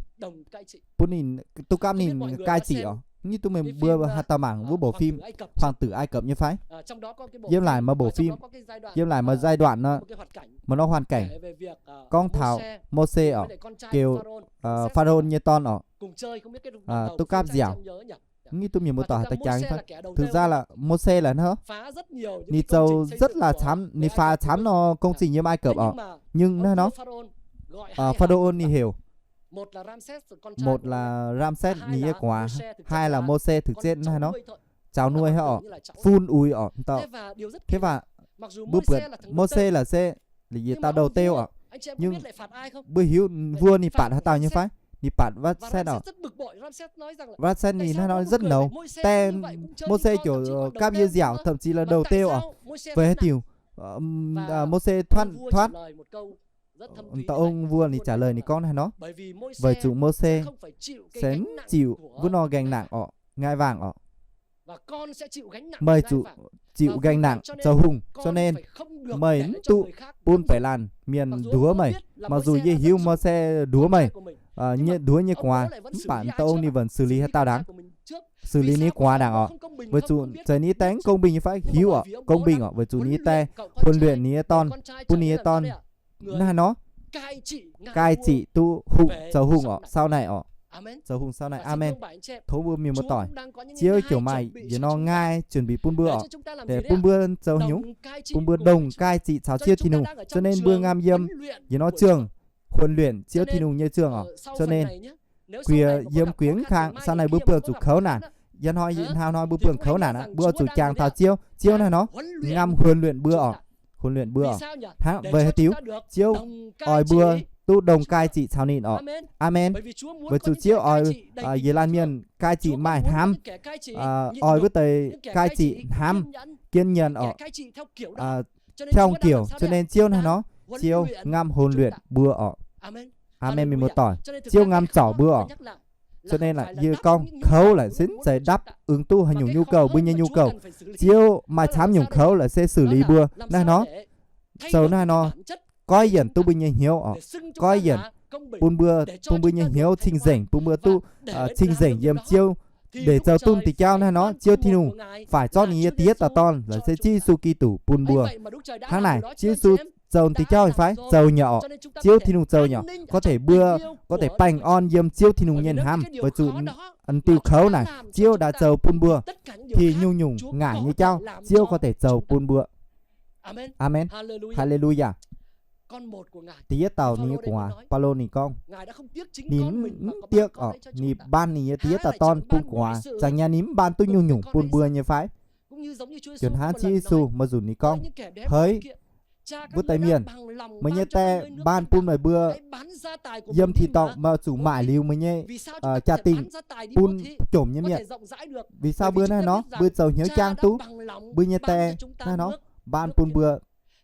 bun ninh, duqv gapv ninh cai trị orqc. Nitv duqv meih mbuo haaix dauh mangc wuov bộ phim Hoàng tử Ai Cập nyei fai? Yiem laaic maaih bộ phim, yiem laaic maaih giai đoạn nor, maaih norm hoàn cảnh, gorngv taux Môsê orqc, kiu Pharaôn nyei dorn orqc, duqv gapv nziaauc. Nitv duqv mienh muoz-doic haaix dauh jangx, thực ra là Môsê là nó, ninh zoux rất là camv, ninh phá camv norm công trình yiem Ai Cập orqc. Nhưng naaiv nor, Pharaôn ninh heuc, một là Ramsès ninh nyei guaax, hai là Môsê thực chất naaiv nor, cháu nuôi hả orqc, phun uix orqc, taux. Thế và mbuo buatc Môsê là se, là yietc dauh đầu tiêu orqc. Nhưng mbuo hiuv vua ninh phạt haaix dauh nyei fai? Ninh phạt Ramsès orqc. Ramsès ninh naaiv nor rất nầu. Ten Môsê ziouc gapv yie nziaauc, thậm chí là đầu tiêu orqc. Weic haaix diuc Môsê thoát, thoát? Dauh ong vua ninh trả lời ninh gorngv haaix nor? Weic zuqc Môsê se mv chịu wuov norm gánh nặng orqc, ngai vàng orqc. Meih zuqc chịu gánh nặng zoux hungh, cho nên meih mv duqv bun beix laanh mienh nduov meih. Mặc dù yie hiuv Môsê nduov meih, nduov nyei guaax, mv baac dauh ong ninh vẫn xử lý haaix dauh ndaangc, xử lý ninh guaax ndaangc orqc. Weic zuqc zeiz ninh dengv công bình nyei fai? Hiuv orqc, công bình orqc, weic zuqc ninh dengv huấn luyện ninh nyei dorn, bun ninh nyei dorn naaiv nor cai trị duqv hungh, zoux hungh orqc, sau naaic orqc. Zoux hungh sau naaic. Amen. Tov mbuo mienh muoz-doic, Ziouv ziouc maaih yietc norm ngai chuẩn bị bun mbuo orqc, để bun mbuo zoux haaix nyungc? Bun mbuo đồng cai trị caux Ziouv Tin-Hungh. Cho nên mbuo ngam yiem yietc norm trường, huấn luyện Ziouv Tin-Hungh nyei trường orqc. Cho nên kuiec yiem kuiec kang sau naaic mbuo buangh zuqc kouv naanc. Yie hnoi, hnoi hnoi mbuo buangh kouv naanc aqv, mbuo zuqc jangx taux Ziouv. Ziouv naaiv nor ngam huấn luyện mbuo orqc. Huấn luyện mbuo orqc. Hnangv weic haaix diuc? Ziouv oix mbuo duqv đồng cai trị caux ninh orqc. Amen. Weic zuqc Ziouv oix yietc laanh mienh cai trị maaih hnamv, oix wuov deix cai trị hnamv, kiên nhẫn orqc, theo kiểu. Cho nên Ziouv naaiv nor, Ziouv ngam huấn luyện mbuo orqc. Amen, mienh muoz-doic. Ziouv ngam zorc mbuo orqc. Cho nên là yie gorngv kouv là se mv zeiz đáp ứng duqv haaix nyungc nhu cầu, mbuo nyei nhu cầu. Ziouv maaih camv nyungc kouv là se xử lý mbuo naaiv nor, zoux naaiv nor, goiv yienc duqv mbuo nyei hnyouv orqc. Goiv yienc bun mbuo, bun mbuo nyei hnyouv cing-nzengc, bun mbuo duqv cing-nzengc yiem Ziouv, để zoux duqv diuh jauv naaiv nor, Ziouv Tin-Hungh faix zorqv ninh nyei diex dauh dorn, là se Ziouv Yesu Giduc bun mbuo. Hnangv naaic, Ziouv Yesu zoux diuh jauv fai? Zoux nyei orqc. Ziouv Tin-Hungh zoux nyei orqc. Có thể mbuo có thể baengh orn yiem Ziouv Tin-Hungh nyei hnamv, weic zuqc diuh kouv naaic Ziouv daaih zoux bun mbuo thi nyungc-nyungc ngaanc nyei jauv, Ziouv có thể zoux bun mbuo. Aamen. Haa-le-lu-yaac. Da'yietv dauh ninh nyei gu'nguaaz, Baulo ninh gorngv, ninh mv diekv orqc, ninh mbaanh ninh nyei da'yietv dauh dorn bun gu'nguaaz. Zaangc nyei ninh mv mbaanh duqv nyungc-nyungc bun mbuo nyei fai? Ziouv hnangv Ziouv Yesu, maiv nzunc ninh gorngv, hei, wuov deix mienh, meih nyei die mbaanh bun meih mbuo yiem tin-dorngh, meih zuqc maaic liuz meih nyei jaa-dingh bun jomc nyei mienh. Vì sao mbuo naaiv nor mbuo zoux hnyouv jangv duqv mbuo nyei die naaiv nor mbaanh bun mbuo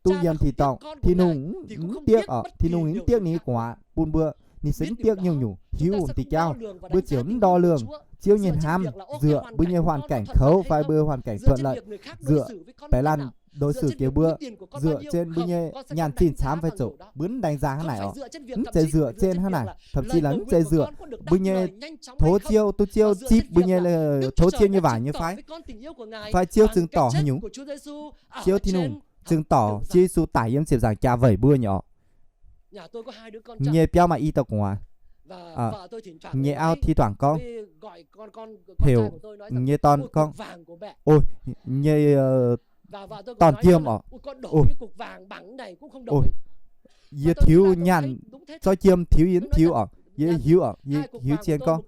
duqv yiem tin-dorngh? Tin-Hungh mv diekv orqc, Tin-Hungh mv diekv ninh nyei gu'nguaaz bun mbuo. Ninh se mv diekv nyungc-nyungc, hiuv diuh jauv. Mbuo ziouc mv đo lường Ziouv nyei hnamv dựa mbuo nyei hoàn cảnh kouv fai mbuo hoàn cảnh thuận lợi, dựa beiv laanh đối xử kiểu mbuo, dựa trên mbuo nyei nyaanh zinh camv fai zoqc, mbuo mv đánh giá hnangv naaic orqc. Mv zeiz dựa trên hnangv naaic, thậm chí là mv zeiz dựa mbuo nyei tov Ziouv, duqv Ziouv zipv mbuo nyei, tov Ziouv nyei waac nyei fai, fai Ziouv zungv dorh haaix nyungc. Ziouv Tin-Hungh zungv dorh Ziouv Yesu daic yiem ziepc nzaangc jaax weic mbuo nyei orqc. Nyei biauv maaih i dauh gu'nguaaz, nyei auv thi thoảng gorngv, heuc nyei dorn gorngv, ôi, nyei dorn jiem orqc, yie tiux nyaanh zorqv jiem tiux yie mv tiux orqc, yie hiuv orqc, yie hiuv zien gorngv,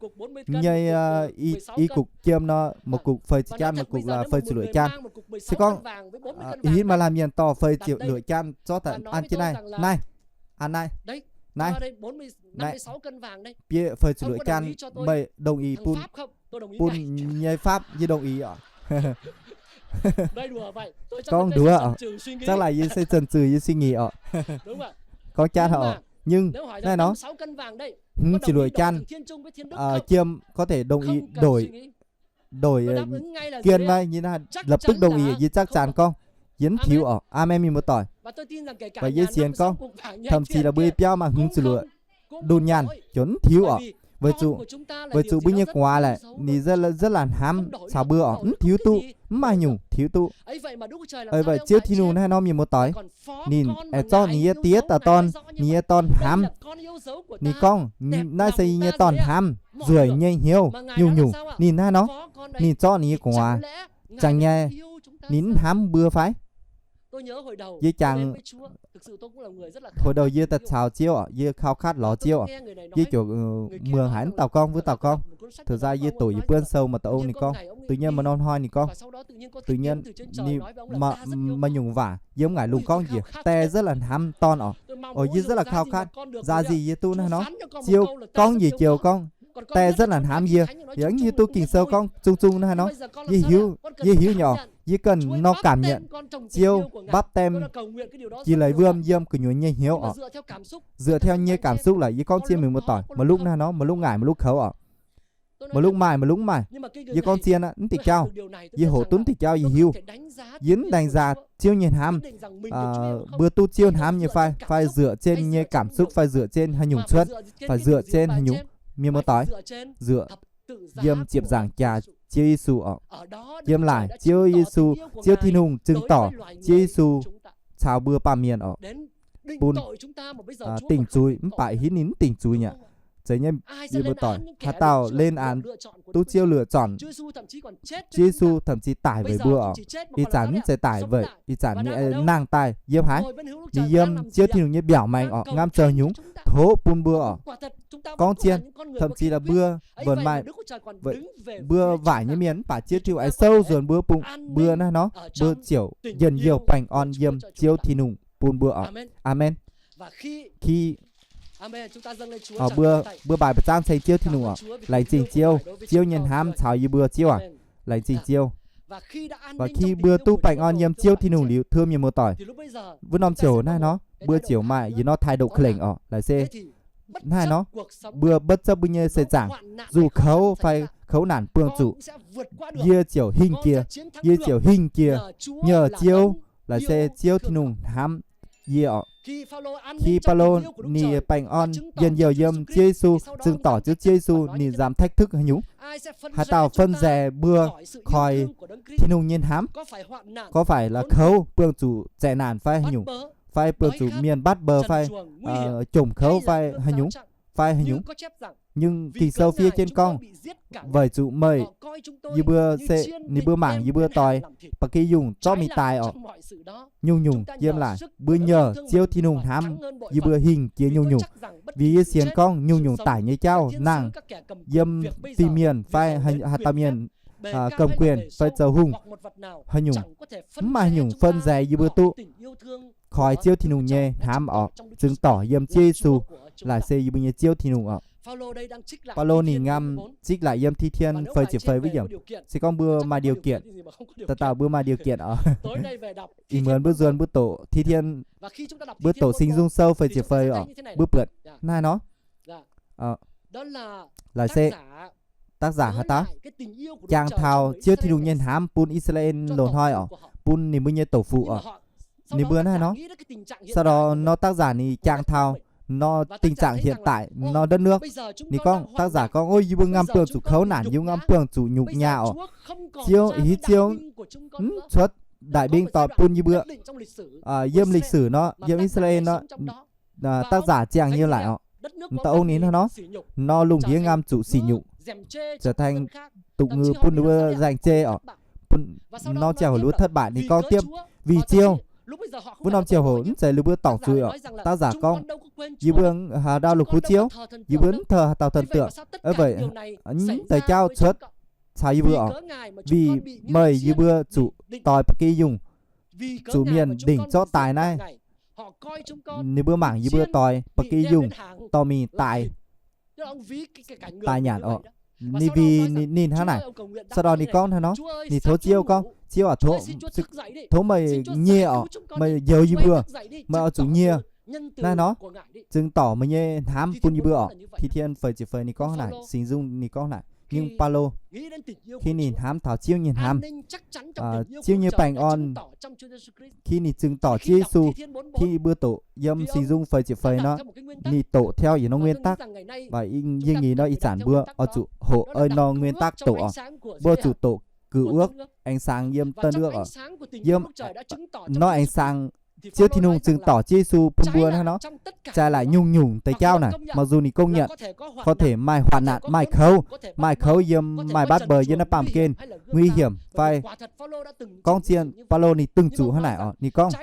nyei i gục jiem nor, một cục fei ziepc jaan, một cục là fei ziepc luoqc jaan. Se gorngv ih hitv maaih laanh mienh dorh fei ziepc luoqc jaan zorqv daaih an jienv naaiv, naaiv, an naaiv, naaiv, naaiv, bieqc fei ziepc luoqc jaan, meih đồng ý bun, bun nyei pháp yie đồng ý orqc. Gorngv nduov orqc, zaqv laaic yie se zinh zinh yie suy nghĩ orqc. Gorngv jaav orqc, nhưng naaiv nor, hmz ziepc luoqc jaan jiem có thể đồng ý đổi, đổi kiên vai, yie lập tức đồng ý, yie chắc chắn gorngv, yie mv tiux orqc. Aamen, mienh muoz-doic. Và yie sienx gorngv, thậm chí là mbuo biauv maaih hmz ziepc luoqc đùn nyaanh, yie mv tiux orqc. Weic zuqc, weic zuqc mbuo nyei gu'nguaaz laaic ninh rất là hnamv caux mbuo orqc, mv tiux duqv, mv maaih nyungc tiux duqv. Weic Ziouv Tin-Hungh naaiv nor, mienh muoz-doic, ninh aengx zorqv ninh nyei diex dauh dorn, ninh nyei dorn hnamv. Ninh gorngv, naaiv se yie nyei dorn hnamv, nzueic nyei hnyouv nyungc-nyungc. Ninh naaiv nor, ninh zorqv ninh nyei gu'nguaaz. Zaangc nyei, ninh mv hnamv mbuo fai? Yie jangx, hồi đầu yie daaih caux Ziouv orqc, yie khao khát lorz Ziouv orqc, yie ziouc muangx haiz wuov dauh gorngv, wuov dauh gorngv. Thực ra yie doqc yietc buonv sou maaih dauh ong ninh gorngv, tự nhiên maaih norm hnoi ninh gorngv, tự nhiên ninh maaih nyungc waac yiem ngaengc lungh gorngv njiec, die rất là hnamv dorn orqc. Ov, yie rất là khao khát, da'yietv yie duqv naaiv nor, Ziouv gorngv njiec joux gorngv, die rất là hnamv yie. Yie hiuv duqv Ging-Sou gorngv zungv zungv naaiv nor, yie hiuv, yie hiuv nyei orqc, yie ganh nor cảm nhận Ziouv báp tem jiex leiz wuom yiem gu'nyuoz nyei hnyouv orqc. Dựa theo nyei cảm xúc laaix yie gorngv zien mienh muoz-doic, maaih lungv naaiv nor, maaih lungv ngaaic, maaih lungv kouv orqc. Maaih lungv maaih, maaih lungv maaih. Yie gorngv zien aqv, mv diuh jauv. Yie hoqc duqv mv diuh jauv yie hiuv. Yie mv đánh giá Ziouv nyei hnamv, mbuo duqv Ziouv hnamv nyei fai, fai dựa trên nyei cảm xúc, fai dựa trên haaix nyungc cuotv, fai dựa trên haaix nyungc, mienh muoz-doic, dựa yiem ziepc nzaangc jaax Ziouv Yesu orqc. Yiem laaic Ziouv Yesu, Ziouv Tin-Hungh zungv dorc Ziouv Yesu caux mbuo baamh mienh orqc, bun dingc zuiz, mv baac hitv ninh mv dingc zuiz aqv. Zeiz nyei, mienh muoz-doic, haaix dauh lên án duqv Ziouv lựa chọn, Ziouv Yesu thậm chí daic weic mbuo orqc. Ih zanc mv zeiz daic weic, ih zanc ninh nangh daaih yiem haaix? Ninh yiem Ziouv Tin-Hungh nyei mbiaauc maengx orqc, ngamv zoux nyungc tov bun mbuo orqc. Gorngv zien, thậm chí là mbuo wuonx maaih, mbuo waaic nyei mienh mv baac Ziouv Tin-Hungh aengx sou nzuonx mbuo bung, mbuo naaiv nor, mbuo ziouc njien-youh baengh orn yiem Ziouv Tin-Hungh bun mbuo orqc. Aamen. Khi mbuo, mbuo mbaaic ba'zangv ceng Ziouv Tin-Hungh orqc. Laengz zingh Ziouv, Ziouv nyei hnamv caux yie mbuo, Ziouv aac. Laengz zingh Ziouv. Và khi mbuo duqv baengh orn yiem Ziouv Tin-Hungh liuz, thưa mienh muoz-doic, wuov norm ziouc naaiv nor, mbuo ziouc maaih yietc norm thái độ ka'lengc orqc. Laengz se naaiv nor, mbuo bất chấp mbuo nyei seix zaangc, dù kouv fai kouv nản buangh zuqc, yie ziouc hingh jiex, yie ziouc hingh jiex, nhờ Ziouv, laengz se Ziouv Tin-Hungh hnamv yie orqc. Khi Baulo ninh baengh orn njien-youh yiem Ziouv Yesu, zungv dorc Ziouv, Ziouv Yesu, ninh dám thách thức haaix nyungc? Haaix dauh phân rẽ mbuo khỏi Tin-Hungh nyei hnamv? Có phải là kouv buangh zuqc, tệ nạn fai haaix nyungc? fai buangh zuqc mienh bắt bớ fai jomc kouv fai haaix nyungc, fai haaix nyungc. Nhưng Ging-Sou fiev jienv gorngv, weic zuqc meih, yie mbuo se, ninh mbuo mangc yie mbuo doix ba'gi yungh zorqv mingh daaih orqc. Nyungc-nyungc yiem laaic mbuo nyei Ziouv Tin-Hungh hnamv yie mbuo hingh jiex nyungc-nyungc. Weic yie sienx gorngv nyungc-nyungc daic nyei jauv nangh yiem fin-mienh fai haaix dauh mienh, công quyền fai zoux hungh, haaix nyungc, mv maaih haaix nyungc phân giải yie mbuo duqv khỏi Ziouv Tin-Hungh nyei hnamv orqc, zingx dorc yiem Ziouv Yesu laaic se yie mbuo nyei Ziouv Tin-Hungh orqc. Baulo ninh ngam zikv laaic yiem Thi Thiên feix ziepc feix wuov yiemc, se gorngv mbuo maaih điều kiện, dauh dauh mbuo maaih điều kiện orqc. Ih muonz mbuo nzuonx mbuo doqc Thi Thiên, mbuo doqc Singx Nzung Sou feix ziepc feix orqc, mbuo buatc naaiv nor, laaic se tác giả haaix dauh jangx taux Ziouv Tin-Hungh nyei hnamv bun I^saa^laa^en loz-hnoi orqc, bun ninh mbuo nyei deic-bung orqc. Ninh mbuo naaiv nor, sau đó nor tác giả ninh jangx taux nor tình trạng hiện tại nor đất nước. Ninh gorngv, tác giả gorngv, ôi, yie mbuo ngam buangh zuqc kouv naanc, yie mbuo ngam buangh zuqc nhục nhã orqc. Ziouv, ih hitv Ziouv mv cuotv đại binh doix bun yie mbuo. Yiem lịch sử nor, yiem I^saa^laa^en nor, tác giả ziangh nyei laaic orqc. Dauh ong ninh hnangv nor, nor lungh ndiev ngam zuqc sỉ nhục, trở thành tục ngữ bun ninh mbuo nzaeng zei orqc. Nor ziangh hoc ninh mbuo thất bại ninh gorngv diemv, vì Ziouv. Wuov norm ziangh hoc mv zeiz ninh mbuo dorngc zuiz orqc. Tác giả gorngv, yie mbuo haaix dauh longc kuv Ziouv, yie mbuo mv thờ haaix dauh thần tượng. Ov, weic mv deix jauv cuotv caux yie mbuo orqc, vì meih yie mbuo zuqc doix ba'gi yungh, zuqc mienh ndingc zorqv daaih naaiv. Ninh mbuo mangc yie mbuo doix ba'gi yungh dorh mingh daaih, daaih nyanc orqc. Ninh vì ninh hnangv naaic, sau đó ninh gorngv hnangv nor, ninh tov Ziouv gorngv, Ziouv aac, tov meih nyie orqc, meih njoux yie mbuo. Meih oix zuqc nyie naaiv nor, zingx dorc meih nyei hnamv bun yie mbuo orqc. Thi Thiên feix ziepc feix ninh gorngv naaic, Singx Nzung ninh gorngv naaic. Nhưng Baulo, khi ninh hnamv taux Ziouv nyei hnamv, Ziouv nyei baengh orn, khi ninh zingx dorc Ziouv Yesu, khi mbuo doqc yiem Singx Nzung feix ziepc feix nor, ninh doqc theo yietc norm nguyên tắc. Và yie nghĩ nor ih zanc mbuo oix zuqc hoqc ei norm nguyên tắc doqc orqc. Mbuo zuqc doqc cựu ước, ánh sáng yiem tân ước orqc. Yiem nor ánh sáng Ziouv Tin-Hungh zingx dorc Ziouv Yesu bun mbuo hnangv nor, jaaix laaic nyungc-nyungc deix jauv naaic, mặc dù ninh công nhận có thể maaih hoạn nạn, maaih kouv, maaih kouv yiem, maaih bắt bớ yiem naaiv baamh gen, nguy hiểm fai gorngv zien, Baulo ninh dưng zuqc hnangv naaic orqc. Ninh gorngv,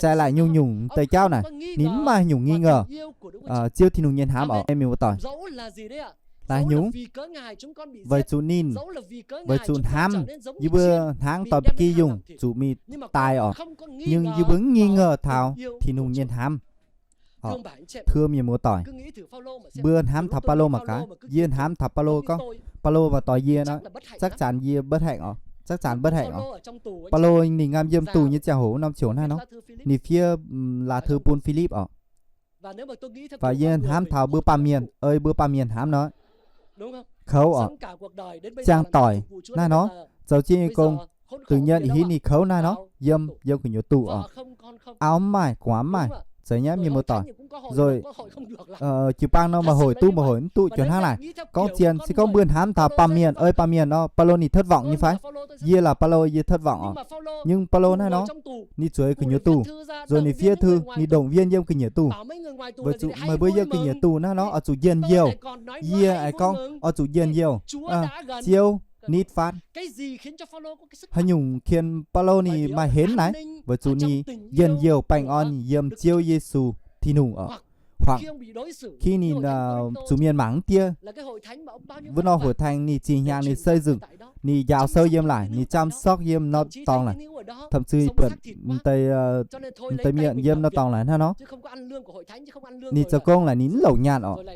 jaaix laaic nyungc-nyungc deix jauv naaic, ninh mv maaih nyungc nghi ngờ Ziouv Tin-Hungh nyei hnamv orqc. Mienh muoz doic, laaix nyungc, weic zuqc ninh, weic zuqc hnamv, yie mbuo hnangv doix ba'gi yungh zuqc mingh daaih orqc. Nhưng yie mbuo mv nghi ngờ taux Tin-Hungh nyei hnamv. Thưa mienh muoz doic, mbuo hnamv taux Baulo mangc gaax. Yie hnamv taux Baulo gorngv, Baulo mangc doix yie nor, chắc chắn yie bất hạnh orqc, chắc chắn bất hạnh orqc. Baulo ninh ngam yiem tù nyei ziangh hoc norm ziouc hnangv nor, ninh fiev lá thư bun Philip orqc. Và yie hnamv taux mbuo baamh mienh, ei mbuo baamh mienh hnamv nor, kouv orqc, ziangh doic naaiv nor, zoux Ziouv nyei gong, tự nhiên ih hitv ninh kouv naaiv nor, yiem, yiem gu'nyuoz tù orqc. Auv mv maaih, gu'nguaaz mv maaih, zeiz nyei mienh muoz doic. Rồi jiu-baang nor maaih hoic duqv maaih hoic mv duqv jiex hnangv naaic. Gorngv zien se gorngv mbuo hnamv taux baamh mienh, ei baamh mienh nor, Baulo ninh thất vọng nyei fai? Yie là Baulo yie thất vọng orqc. Nhưng Baulo naaiv nor, ninh zueiz gu'nyuoz tù, rồi ninh fiev thư, ninh động viên yiem gu'nyuoz tù. Weic zuqc meih mbuo yiem gu'nyuoz tù naaiv nor oix zuqc njien-youh. Yie aqv gorngv oix zuqc njien-youh. Ziouv nitv fatv. Haaix nyungc qienx Baulo ninh maaih henv naaic? Weic zuqc ninh njien-youh baengh orn yiem Ziouv Yesu Tin-Hungh orqc. Khi ninh zuqc mienh mangc mv diev, wuov norm hội thánh ninh zinh hnyangx ninh xây dựng, ninh njaaux sou yiem laaic, ninh chăm sóc yiem norm dorngx laaic, thậm chí buatc deix mienh yiem norm dorngx laaic hnangv nor. Ninh zoux gong laaic ninh mv louc nyaanh orqc.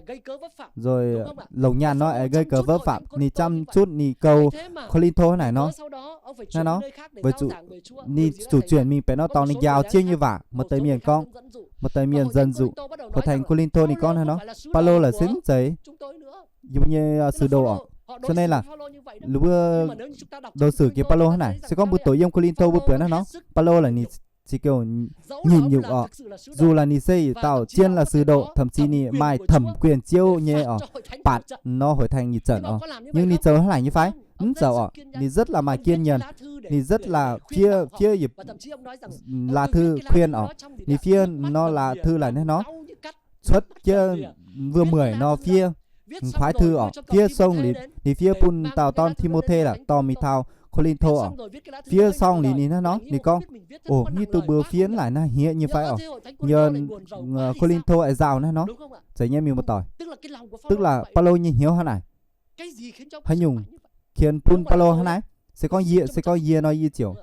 Rồi louc nyaanh nor aengx gây cớ vấp phạm, ninh chăm chút ninh goux Ko^lin^tô hnangv naaic nor. Hnangv nor, weic zuqc ninh zuqc chuyển mingh benx norm dorngx ninh njaaux Ziouv nyei waac, maaih deix mienh gorngv, maaih deix mienh dân dụ, hội thánh Ko^lin^tô ninh gorngv hnangv nor, Baulo laaic se mv zeiz yie mbuo nyei sư đồ orqc. Cho nên là, mbuo doqc sử jiex Baulo hnangv naaic, se gorngv mbuo doqc yiem Ko^lin^tô mbuo buatc hnangv nor, Baulo laaic ninh se nhịn nhục orqc. Dù là ninh se dauh zien là sư đồ, thậm chí ninh maaih thẩm quyền Ziouv nyei orqc, bạt nor hội thánh ninh zanc orqc, nhưng ninh zoux hnangv naaic nyei fai? Mv zoux orqc, ninh rất là maaih kiên nhẫn, ninh rất là fiev, fiev yietc lá thư khuyên orqc, ninh fiev nor lá thư laic hnangv nor, cuotv jienv wuov mueic nor fiev, kuaaiv thư orqc, fiev song liuz ninh fiev bun dauh dorn Ti^mo^te laaix dorh mingh taux Ko^lin^to orqc. Fiev song liuz ninh hnangv nor ninh gorngv, ov, hiuv duqv mbuo fiev laic naaiv hniev nyei fai orqc, yiem Ko^lin^to aengx nzauh hnangv nor, zeiz nyei mienh muoz-doic. Tức là Baulo nyei hnyouv hnangv naaic. Haaix nyungc qienx bun Baulo hnangv naaiv? Se gorngv yie, se gorngv yie nor yie ziouc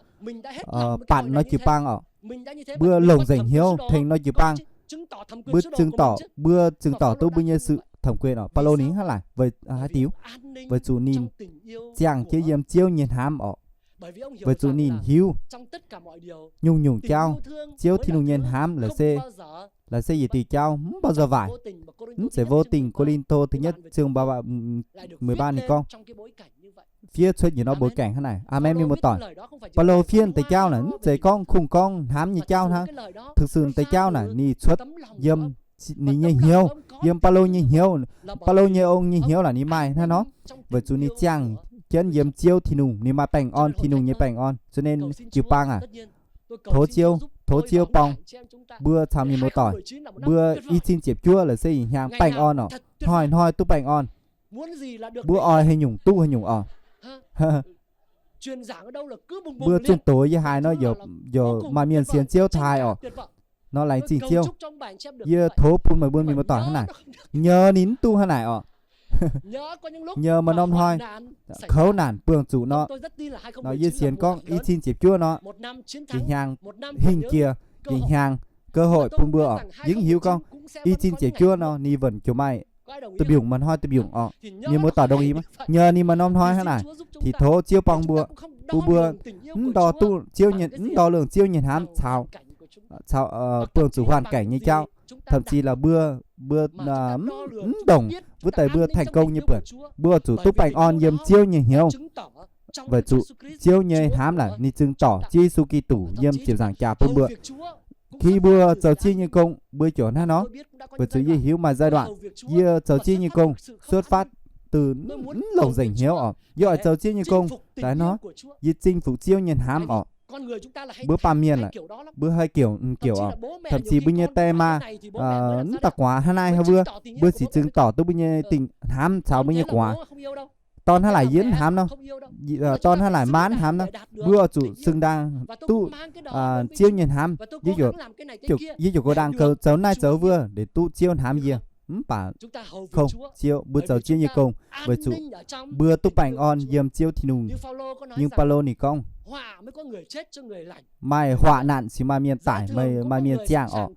bangc nor jiu-baang orqc. Mbuo longc nzengc hnyouv tengx nor jiu-baang. Mbuo zingh dorc, mbuo zingh dorc duqv mbuo nyei sự thẩm quyền orqc. Baulo ninh hnangv naaic weic haaix diuc? Weic zuqc ninh ziangh jienv yiem Ziouv nyei hnamv orqc. Weic zuqc ninh hiuv nyungc-nyungc jauv, Ziouv Tin-Hungh nyei hnamv laaix se, laaix se yietc diuh jauv mv baac nzoih waaic. Mv zeiz vô tình. Cô Linh Thô thứ nhất chương mười ba ninh gorngv, fiev cuotv njiec norm bối cảnh hnangv naaic. Aamen, mienh muoz-doic. Baulo fiev deix jauv naaic mv zeiz gorngv kungx gorngv hnamv nyei jauv hnangv. Thực sự deix jauv naaic ninh cuotv yiem ninh nyei hnyouv, yiem Baulo nyei hnyouv, Baulo nyei ong nyei hnyouv laaix ninh maaih hnangv nor. Weic zuqc ninh ziangh jienv yiem Ziouv Tin-Hungh, ninh maaih baengh orn, Tin-Hungh nyei baengh orn. Cho nên jiu-baang aac, tov Ziouv, tov Ziouv borng mbuo caux mienh muoz-doic, mbuo i cin ziepc juov laaix se ih hnyangx baengh orn orqc, hnoi-hnoi duqv baengh orn. Mbuo oix haaix nyungc duqv haaix nyungc orqc. Mbuo zunh doz yie haiz nor, youc maaih mienh sienx Ziouv taaih orqc, nor laengz zingh Ziouv. Yie tov bun meih mbuo mienh muoz-doic hnangv naaic, nyei ninh mv duqv hnangv naaic orqc. Nyei maaih norm hnoi kouv naanc buangh zuqc nor, nor yie sienx gorngv i cin ziepc juov nor, ih hnyangx hingh jiex, ih hnyangx cơ hội bun mbuo orqc. Yie hiuv gorngv i cin ziepc juov nor ninh vẫn ziouc maaih da'mbiungc, maaih hnoi da'mbiungc orqc. Mienh muoz-doic đồng ý maiv? Nyei ninh maaih norm hnoi hnangv naaic, thì tov Ziouv borng mbuo, bun mbuo mv ndortv duqv Ziouv nyei, mv ndortv longc Ziouv nyei hnamv caux, caux buangh zuqc hoàn cảnh nyei jauv. Thậm chí là mbuo, mbuo mv ndongc wuov deix mbuo thành công nyei buonc, mbuo zuqc duqv baengh orn yiem Ziouv nyei hnyouv. Weic zuqc Ziouv nyei hnamv laaix ninh zingh dorc Ziouv Yesu Giduc yiem ziepc nzaangc jaax bun mbuo. Khi mbuo zoux Ziouv nyei gong mbuo ziouc hnangv nor. Weic zuqc yie hiuv maaih giai đoạn yie zoux Ziouv nyei gong xuất phát từ mv longc nzengc hnyouv orqc. Yie oix zoux Ziouv nyei gong daaih nor, yie chinh phục Ziouv nyei hnamv orqc. Mbuo baamh mienh laaix mbuo haih kiểu, mv kiểu orqc. Thậm chí mbuo nyei die maa mv daaih guaax hnangv naaiv hnangv wuov, mbuo ziouc zingh dorc duqv mbuo nyei dingc hnamv caux mbuo nyei guaax. Dorn hnangv laaic yie mv hnamv nor, dorn hnangv laaic maa mv hnamv nor, mbuo oix zuqc xứng đáng duqv Ziouv nyei hnamv. Yie ziouc, yie ziouc go đang kouv zoux naaiv zoux wuov để duqv Ziouv hnamv yie. Mv baac không, Ziouv, mbuo zoux Ziouv nyei gong weic zuqc mbuo duqv baengh orn yiem Ziouv Tin-Hungh. Nhưng Baulo ninh gorngv, maaih hoạn nạn cingx maaih mienh taic, maaih, maaih mienh ziangh orqc.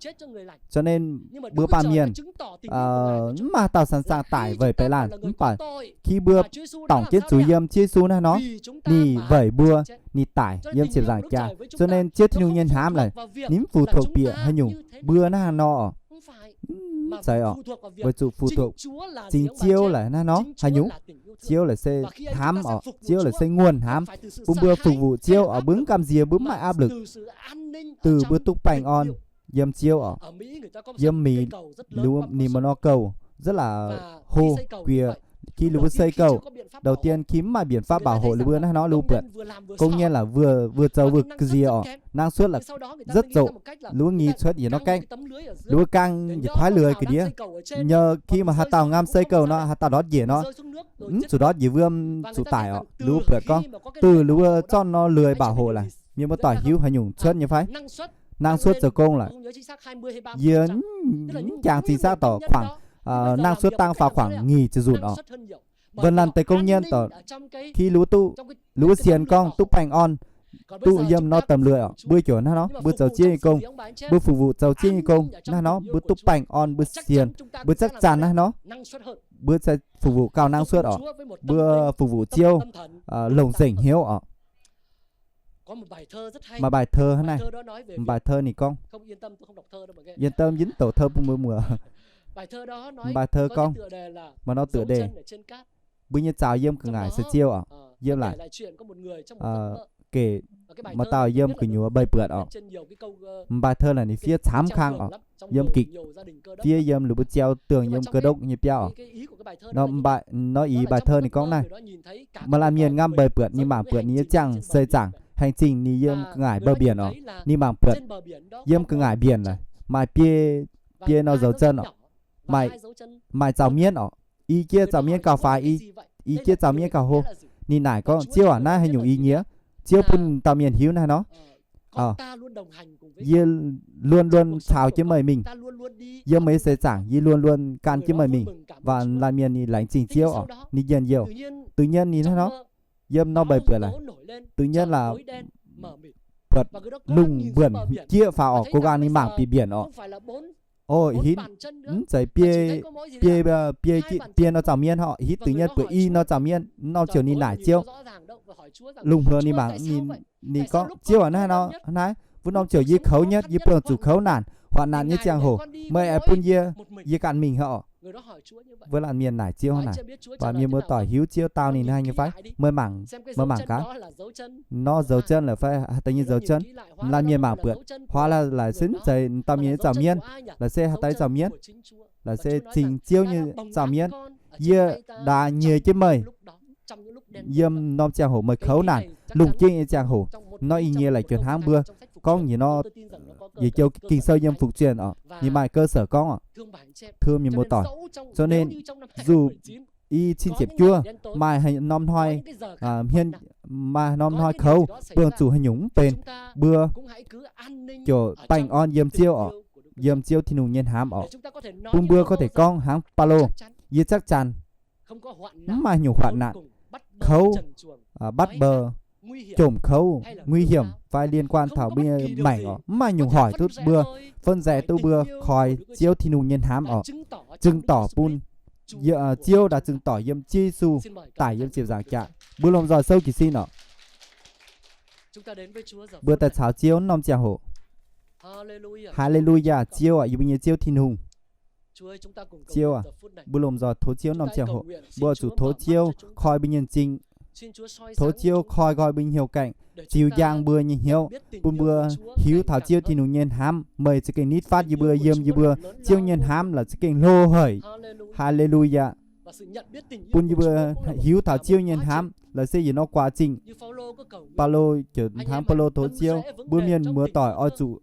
Cho nên mbuo baamh mienh mv maaih dauh sẵn sàng taic weic beiv laanh. Mv baac khi mbuo dorngc jienv zuiz yiem Ziouv Yesu naaiv nor, ninh weic mbuo, ninh taic yiem ziepc nzaangc jaax. Cho nên Ziouv Tin-Hungh nyei hnamv laaix ninh mv phụ thuộc bieqc haaix nyungc, mbuo naaiv hnangv nor orqc. Mv zeiz orqc. Weic zuqc phụ thuộc chính Ziouv laaix naaiv nor haaix nyungc. Ziouv laaix se hnamv orqc, Ziouv laaix se nguồn hnamv. Bun mbuo phục vụ Ziouv orqc, mbuo mv gamh nziex, mbuo mv maaih áp lực. Từ mbuo duqv baengh orn yiem Ziouv orqc. Yiem Mì ninh mbuo nor cầu rất là hô, guiex khi ninh mbuo xây cầu, đầu tiên khi mv maaih biện pháp bảo hộ ninh mbuo naaiv nor ninh mbuo buatc công nhân laaix vừa, vừa zoux vừa nziex orqc, năng suất laaix rất dårlig, ninh mbuo ngii cuotv yietc norm gaengh, ninh mbuo gaang yietc kuaaiv lưới ga'ndiev. Nhờ khi mà haaix dauh ngam xây cầu nor, haaix dauh ndortv njiec nor, mv zuqc ndortv njiec wuom, zuqc taic orqc. Ninh mbuo buatc gorngv từ ninh mbuo zorqv norm lưới bảo hộ laaix, mienh muoz-doic hiuv haaix nyungc cuotv nyei fai? Năng suất zoux gong laaix, yie mv jangx chính xác dorc khoảng năng suất tăng vào khoảng ngì ziepc nzunc orqc. Vân vân deix công nhân dorc, khi ninh mbuo duqv, ninh mbuo sienx gorngv duqv baengh orn, duqv yiem norm tâm lưới orqc, mbuo ziouc hnangv nor, mbuo zoux Ziouv nyei gong, mbuo phục vụ zoux Ziouv nyei gong hnangv nor, mbuo duqv baengh orn, mbuo sienx, mbuo chắc chắn hnangv nor, mbuo se phục vụ gauh năng suất orqc. Mbuo phục vụ Ziouv longc nzengc hnyouv orqc. Maaih bài thơ hnangv naaiv. Bài thơ ninh gorngv, yên tâm, yie mv doqc thơ bun mbuo muoc. Bài thơ gorngv, maaih norm tựa đề, mbuo nyei zaux yiem gu'nguaaic se Ziouv orqc. Yiem laaic, kể maaih dauh yiem gu'nyuoz mbeix buatc orqc. Bài thơ naaic ninh fiev camv kang orqc. yiem gikc fiev yiem lungh mbuo ziouc dongh yiem Cơ Đốc nyei biauv. Nor ih bài thơ ninh gorngv naaiv, maaih laanh mienh ngam mbeix buatc ninh mangc buatc ninh nyei ziangh seix zaangc hành trình ninh yiem ga'ngaaic mbouh mbienc orqc. Ninh mangc buatc yiem ga'ngaaic mbienc laaix maaih biei, biei norm dấu chân orqc, maaih, maaih zaux mienv orqc. I jieqv zaux mienv gauh faix, i jieqv zaux mienv gauh hlo. Ninh naaic gorngv, Ziouv aac, naaiv haaix nyungc i nyiex? Ziouv bun dauh mienh hiuv naaiv nor, Yie luôn luôn caux jienv meih mingh. Yiem meih seix zaangc yie luôn luôn gan jienv meih mingh. Waac laanh mienh ninh laengz zingh Ziouv orqc, ninh njien-youh. Tự nhiên ninh hnangv nor, yiem norm mbeix buatc laaix, tự nhiên là buatc lungh mbuonc jieqv faaux orqc, go gang ninh mangc bieqc mbienc orqc. O, hitv, mv zeiz biei, biei, biei, biei norm zaux mienv orqc, hitv tự nhiên buatc i norm zaux mienv, norm ziouc ninh naaic Ziouv. Lungh hmuangx ninh mangc, ninh gorngv, Ziouv aac, naaiv nor naaiv, wuov norm ziouc yie kouv nyei, yie buangh zuqc kouv naanc, hoqc naanc nyei ziangh hoc, meih aengx bun yie, yie ganh mingh haic orqc. Wuov laanh mienh naaic Ziouv naaic, waac mienh muoz-doic hiuv Ziouv dau ninh haaix nyungc fai? Meih mangc, meih mangc gaax. Nor dấu chân laaix fai haaix deix nyei dấu chân? Laanh mienh mangc buatc, haaix laaix se mv zeiz dauh mienh nyei zaux mienv, laaix se haaix deix zaux mienv, laaix se zingh Ziouv nyei zaux mienv. Yie ndaam nyiex jienv meih. Yiem norm ziangh hoc meih kouv naanc, lungh jeiv nyei ziangh hoc, nor i nyiex laaix jiex hnangv mbuo gorngv nyei nor, yietc joux Ging-Sou yiem Phục Truyền orqc, ninh maaih cơ sở gorngv orqc, thương mienh muoz-doic. Cho nên, dù i cin ziepc juov maaih haaix norm hnoi, hmien, maaih norm hnoi kouv, buangh zuqc haaix nyungc mv benx, mbuo ziouc baengh orn yiem Ziouv orqc, yiem Ziouv Tin-Hungh nyei hnamv orqc. Bun mbuo có thể gorngv hnangv Baulo, yie chắc chắn mv maaih nyungc hoạn nạn, kouv, bắt bớ, jomc kouv, nguy hiểm fai liên quan taux mbuo maengc orqc, mv maaih nyungc hoic duqv mbuo, phân giải duqv mbuo khỏi Ziouv Tin-Hungh nyei hnamv orqc. Chứng tỏ bun Ziouv, daaih chứng tỏ yiem Ziouv Yesu daaih yiem ziepc nzaangc jaax. Mbuo lomh nzoih souv jiez sin orqc. Mbuo daaih caux Ziouv norm ziangh hoc. Haleluyaa, Ziouv aac, yie mbuo nyei Ziouv Tin-Hungh. Ziouv aac, mbuo lomh nzoih tov Ziouv norm ziangh hoc, mbuo zuqc tov Ziouv koi mbuo nyei m'zing. Tov Ziouv koi nqoi mbuo nyei hnyouv gaengh, ziux njang mbuo nyei hnyouv, bun mbuo hiuv taux Ziouv Tin-Hungh nyei hnamv. Meih za'gengh nitv fatv yie mbuo, yiem yie mbuo Ziouv nyei hnamv laaix za'gengh hlo haic. Haleluyaa. Bun yie mbuo hiuv taux Ziouv nyei hnamv laaix se yietc norm guaax zingh. Baulo ziouc hnangv Baulo tov Ziouv, mbuo mienh muoz-doic oix zuqc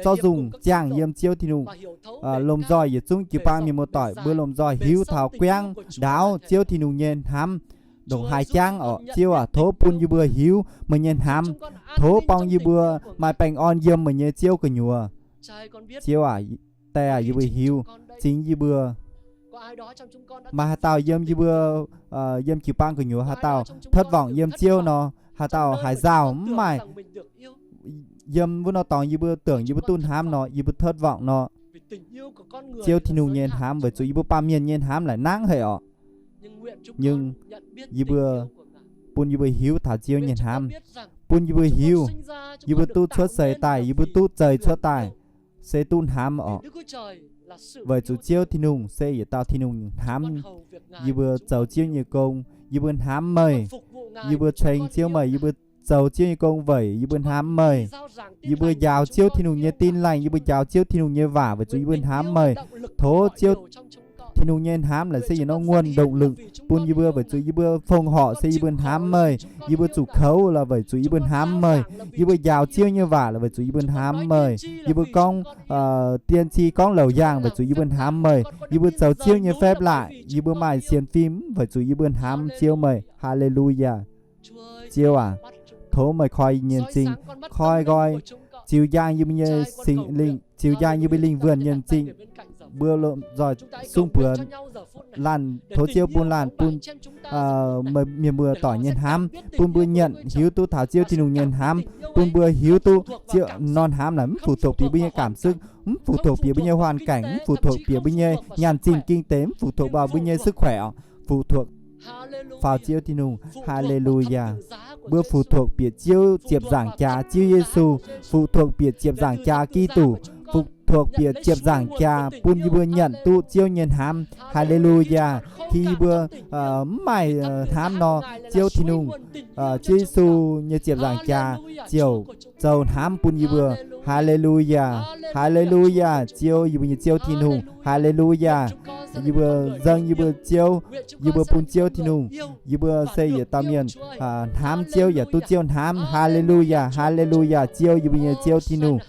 zorqv nzungh ziangh yiem Ziouv Tin-Hungh. Lomh nzoih yietc zungv jiu-baang mienh muoz-doic mbuo lomh nzoih hiuv taux guangv ndaauv Ziouv Tin-Hungh nyei hnamv ndongc haaix jangv orqc. Ziouv aac, tov bun yie mbuo hiuv meih nyei hnamv. Tov borng yie mbuo maaih baengh orn yiem meih nyei Ziouv gu'nyuoz. Ziouv aac, die aac, yie mbuo hiuv, cingx yie mbuo maaih haaix dauh yiem yie mbuo, yiem jiu-baang gu'nyuoz haaix dauh thất vọng yiem Ziouv nor, haaix dauh haiz nzauh mv maaih yiem wuov norm dorngx yie mbuo tưởng yie mbuo duqv hnamv nor, yie mbuo thất vọng nor, Ziouv Tin-Hungh nyei hnamv weic zuqc yie mbuo baamh mienh nyei hnamv laaic nangv haic orqc. Nhưng yie mbuo, bun yie mbuo hiuv taux Ziouv nyei hnamv, bun yie mbuo hiuv, yie mbuo duqv cuotv seix daaih, yie mbuo duqv zeix cuotv daaih, se duqv hnamv orqc. Weic zuqc Ziouv Tin-Hungh se yietc dauh Tin-Hungh hnamv. Yie mbuo zoux Ziouv nyei gong, yie mbuo hnamv meih. Yie mbuo ceng Ziouv meih, yie mbuo zoux Ziouv nyei gong weic yie mbuo hnamv meih. Yie mbuo njaaux Ziouv Tin-Hungh nyei Tin Lành, yie mbuo njaaux Ziouv Tin-Hungh nyei waac weic zuqc yie mbuo hnamv meih. Tov Ziouv Tin-Hungh nyei hnamv laaix se yietc norm nguồn động lực bun yie mbuo weic zuqc yie mbuo fongc horc se yie mbuo hnamv meih. Yie mbuo zuqc kouv laaix weic zuqc yie mbuo hnamv meih. Yie mbuo njaaux Ziouv nyei waac laaix weic zuqc yie mbuo hnamv meih. Yie mbuo gorngv, tiên tri gorngv louc yaangh weic zuqc yie mbuo hnamv meih. Yie mbuo zoux Ziouv nyei phép lạ, yie mbuo maaih sienx fim weic zuqc yie mbuo hnamv Ziouv meih. Haleluyaa. Ziouv aac, tov meih koi yie nyei m'zing, koi nqoi, ziux njang yie mbuo nyei Singx Lingh, ziux njang yie mbuo lingh wuonh nyei m'zing. Mbuo lomh nzoih sung buonc laanh, tov Ziouv bun laanh, bun mienh muoz-doic nyei hnamv, bun mbuo nyanc hiuv duqv taux Ziouv Tin-Hungh nyei hnamv, bun mbuo hiuv duqv Ziouv nor hnamv naaic mv phụ thuộc bieqc mbuo nyei cảm xúc, mv phụ thuộc bieqc mbuo nyei hoàn cảnh, mv phụ thuộc bieqc mbuo nyei nyaanh zinh kinh tế, mv phụ thuộc vào mbuo nyei sức khỏe, phụ thuộc faaux Ziouv Tin-Hungh. Haleluyaa. Mbuo phủ thuộc bieqc Ziouv ziepc nzaangc jaax, Ziouv Yesu, phủ thuộc bieqc ziepc nzaangc jaax Giduc, phủ thuộc bieqc ziepc nzaangc jaax bun yie mbuo nyanc duqv Ziouv nyei hnamv. Haleluyaa. Khi yie mbuo mv maaih hnamv nor, Ziouv Tin-Hungh, Ziouv Yesu nyei ziepc nzaangc jaax ziouc zoux hnamv bun yie mbuo. Haa^le^lu^yaa. Haa^le^lu^yaa. Ziouv, yie mbuo nyei Ziouv Tin-Hungh. Haa^le^lu^yaa. Yie mbuo nzengc yie mbuo Ziouv. Yie mbuo bun Ziouv Tin-Hungh. Yie mbuo se yietc dauh mienh hnamv Ziouv yaac duqv Ziouv hnamv. Haa^le^lu^yaa. Haa^le^lu^yaa. Ziouv, yie mbuo nyei Ziouv Tin-Hungh.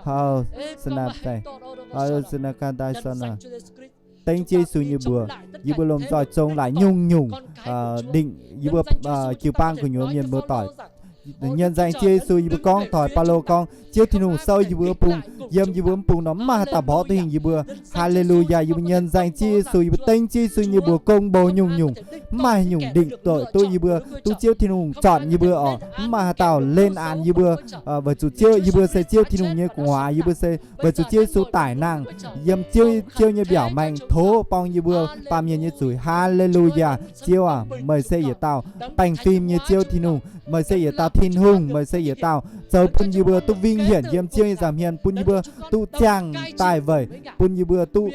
Hau, se naaiv daaih, se naaiv gan daaih so naaiv, dengv Ziouv Yesu nyei mbuox, yie mbuo lomh nzoih zong laaic nyungc-nyungc ndingc yie mbuo jiu-baang gu'nyuoz mienh muoz-doic. Yie mbuo nyanc nzaeng Ziouv Yesu, yie mbuo gorngv doix Baulo gorngv, Ziouv Tin-Hungh sou yie mbuo wuov bung, yiem yie mbuo wuov bung nor mv maaih haaix dauh mborqv duqv hingh yie mbuo. Haa^le^lu^yaa. Yie mbuo nyanc nzaeng Ziouv Yesu, yie mbuo dengv Ziouv Yesu nyei mbuox gong-mboux nyungc-nyungc, mv maaih nyungc ndingc doic duqv yie mbuo duqv Ziouv Tin-Hungh zornc yie mbuo oc. Mv maaih haaix dauh lên án yie mbuo, weic zuqc Ziouv, yie mbuo se Ziouv Tin-Hungh nyei gu'nguaaz, yie mbuo se weic zuqc Ziouv Yesu daic nangh yiem Ziouv, Ziouv nyei mbiaauc maengx tov borng yie mbuo baamh mienh nyei zuiz. Haa^le^lu^yaa. Ziouv aac, meih se yietc dauh baengh fim nyei Ziouv Tin-Hungh. Meih se yietc dauh Tin-Hungh. Meih se yietc dauh zoux bun yie mbuo duqv vingh hienc yiem Ziouv nyei nza'hmien, bun yie mbuo duqv ziangh daaih weic, bun yie mbuo duqv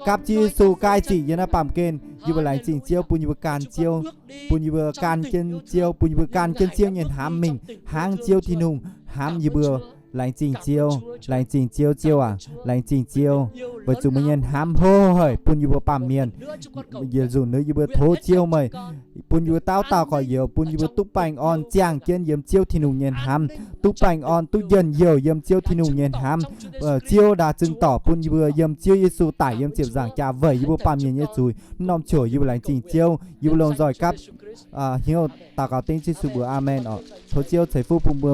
gapv Ziouv Yesu gaai ziqc yiem naaiv baamh gen. Yie mbuo laengz zingh Ziouv bun yie mbuo gan Ziouv, bun yie mbuo gan jienv Ziouv, bun yie mbuo gan jienv Ziouv nyei hnamv mingh hnangv Ziouv Tin-Hungh hnamv yie mbuo. Laengz zingh Ziouv, laengz zingh Ziouv, Ziouv aac, laengz zingh Ziouv, weic zuqc meih nyei hnamv hlo haic bun yie mbuo baamh mienh. Yietc nzunc nor yie mbuo tov Ziouv meih bun yie mbuo dauh dauh gorx-youz, bun yie mbuo duqv baengh orn ziangh jienv yiem Ziouv Tin-Hungh nyei hnamv, duqv baengh orn, duqv njien-youh yiem Ziouv Tin-Hungh nyei hnamv. Ziouv ndaah zingh dorc bun yie mbuo yiem Ziouv Yesu daic yiem ziepc nzaangc jaax weic yie mbuo baamh mienh nyei zuiz. Norm qouc yie mbuo laengz zingh Ziouv, yie mbuo lomh nzoih gapv hnyouv daux gaux dengv Ziouv Yesu mbuox. Aamen oc. Tov Ziouv ceix fuqv bun mbuo.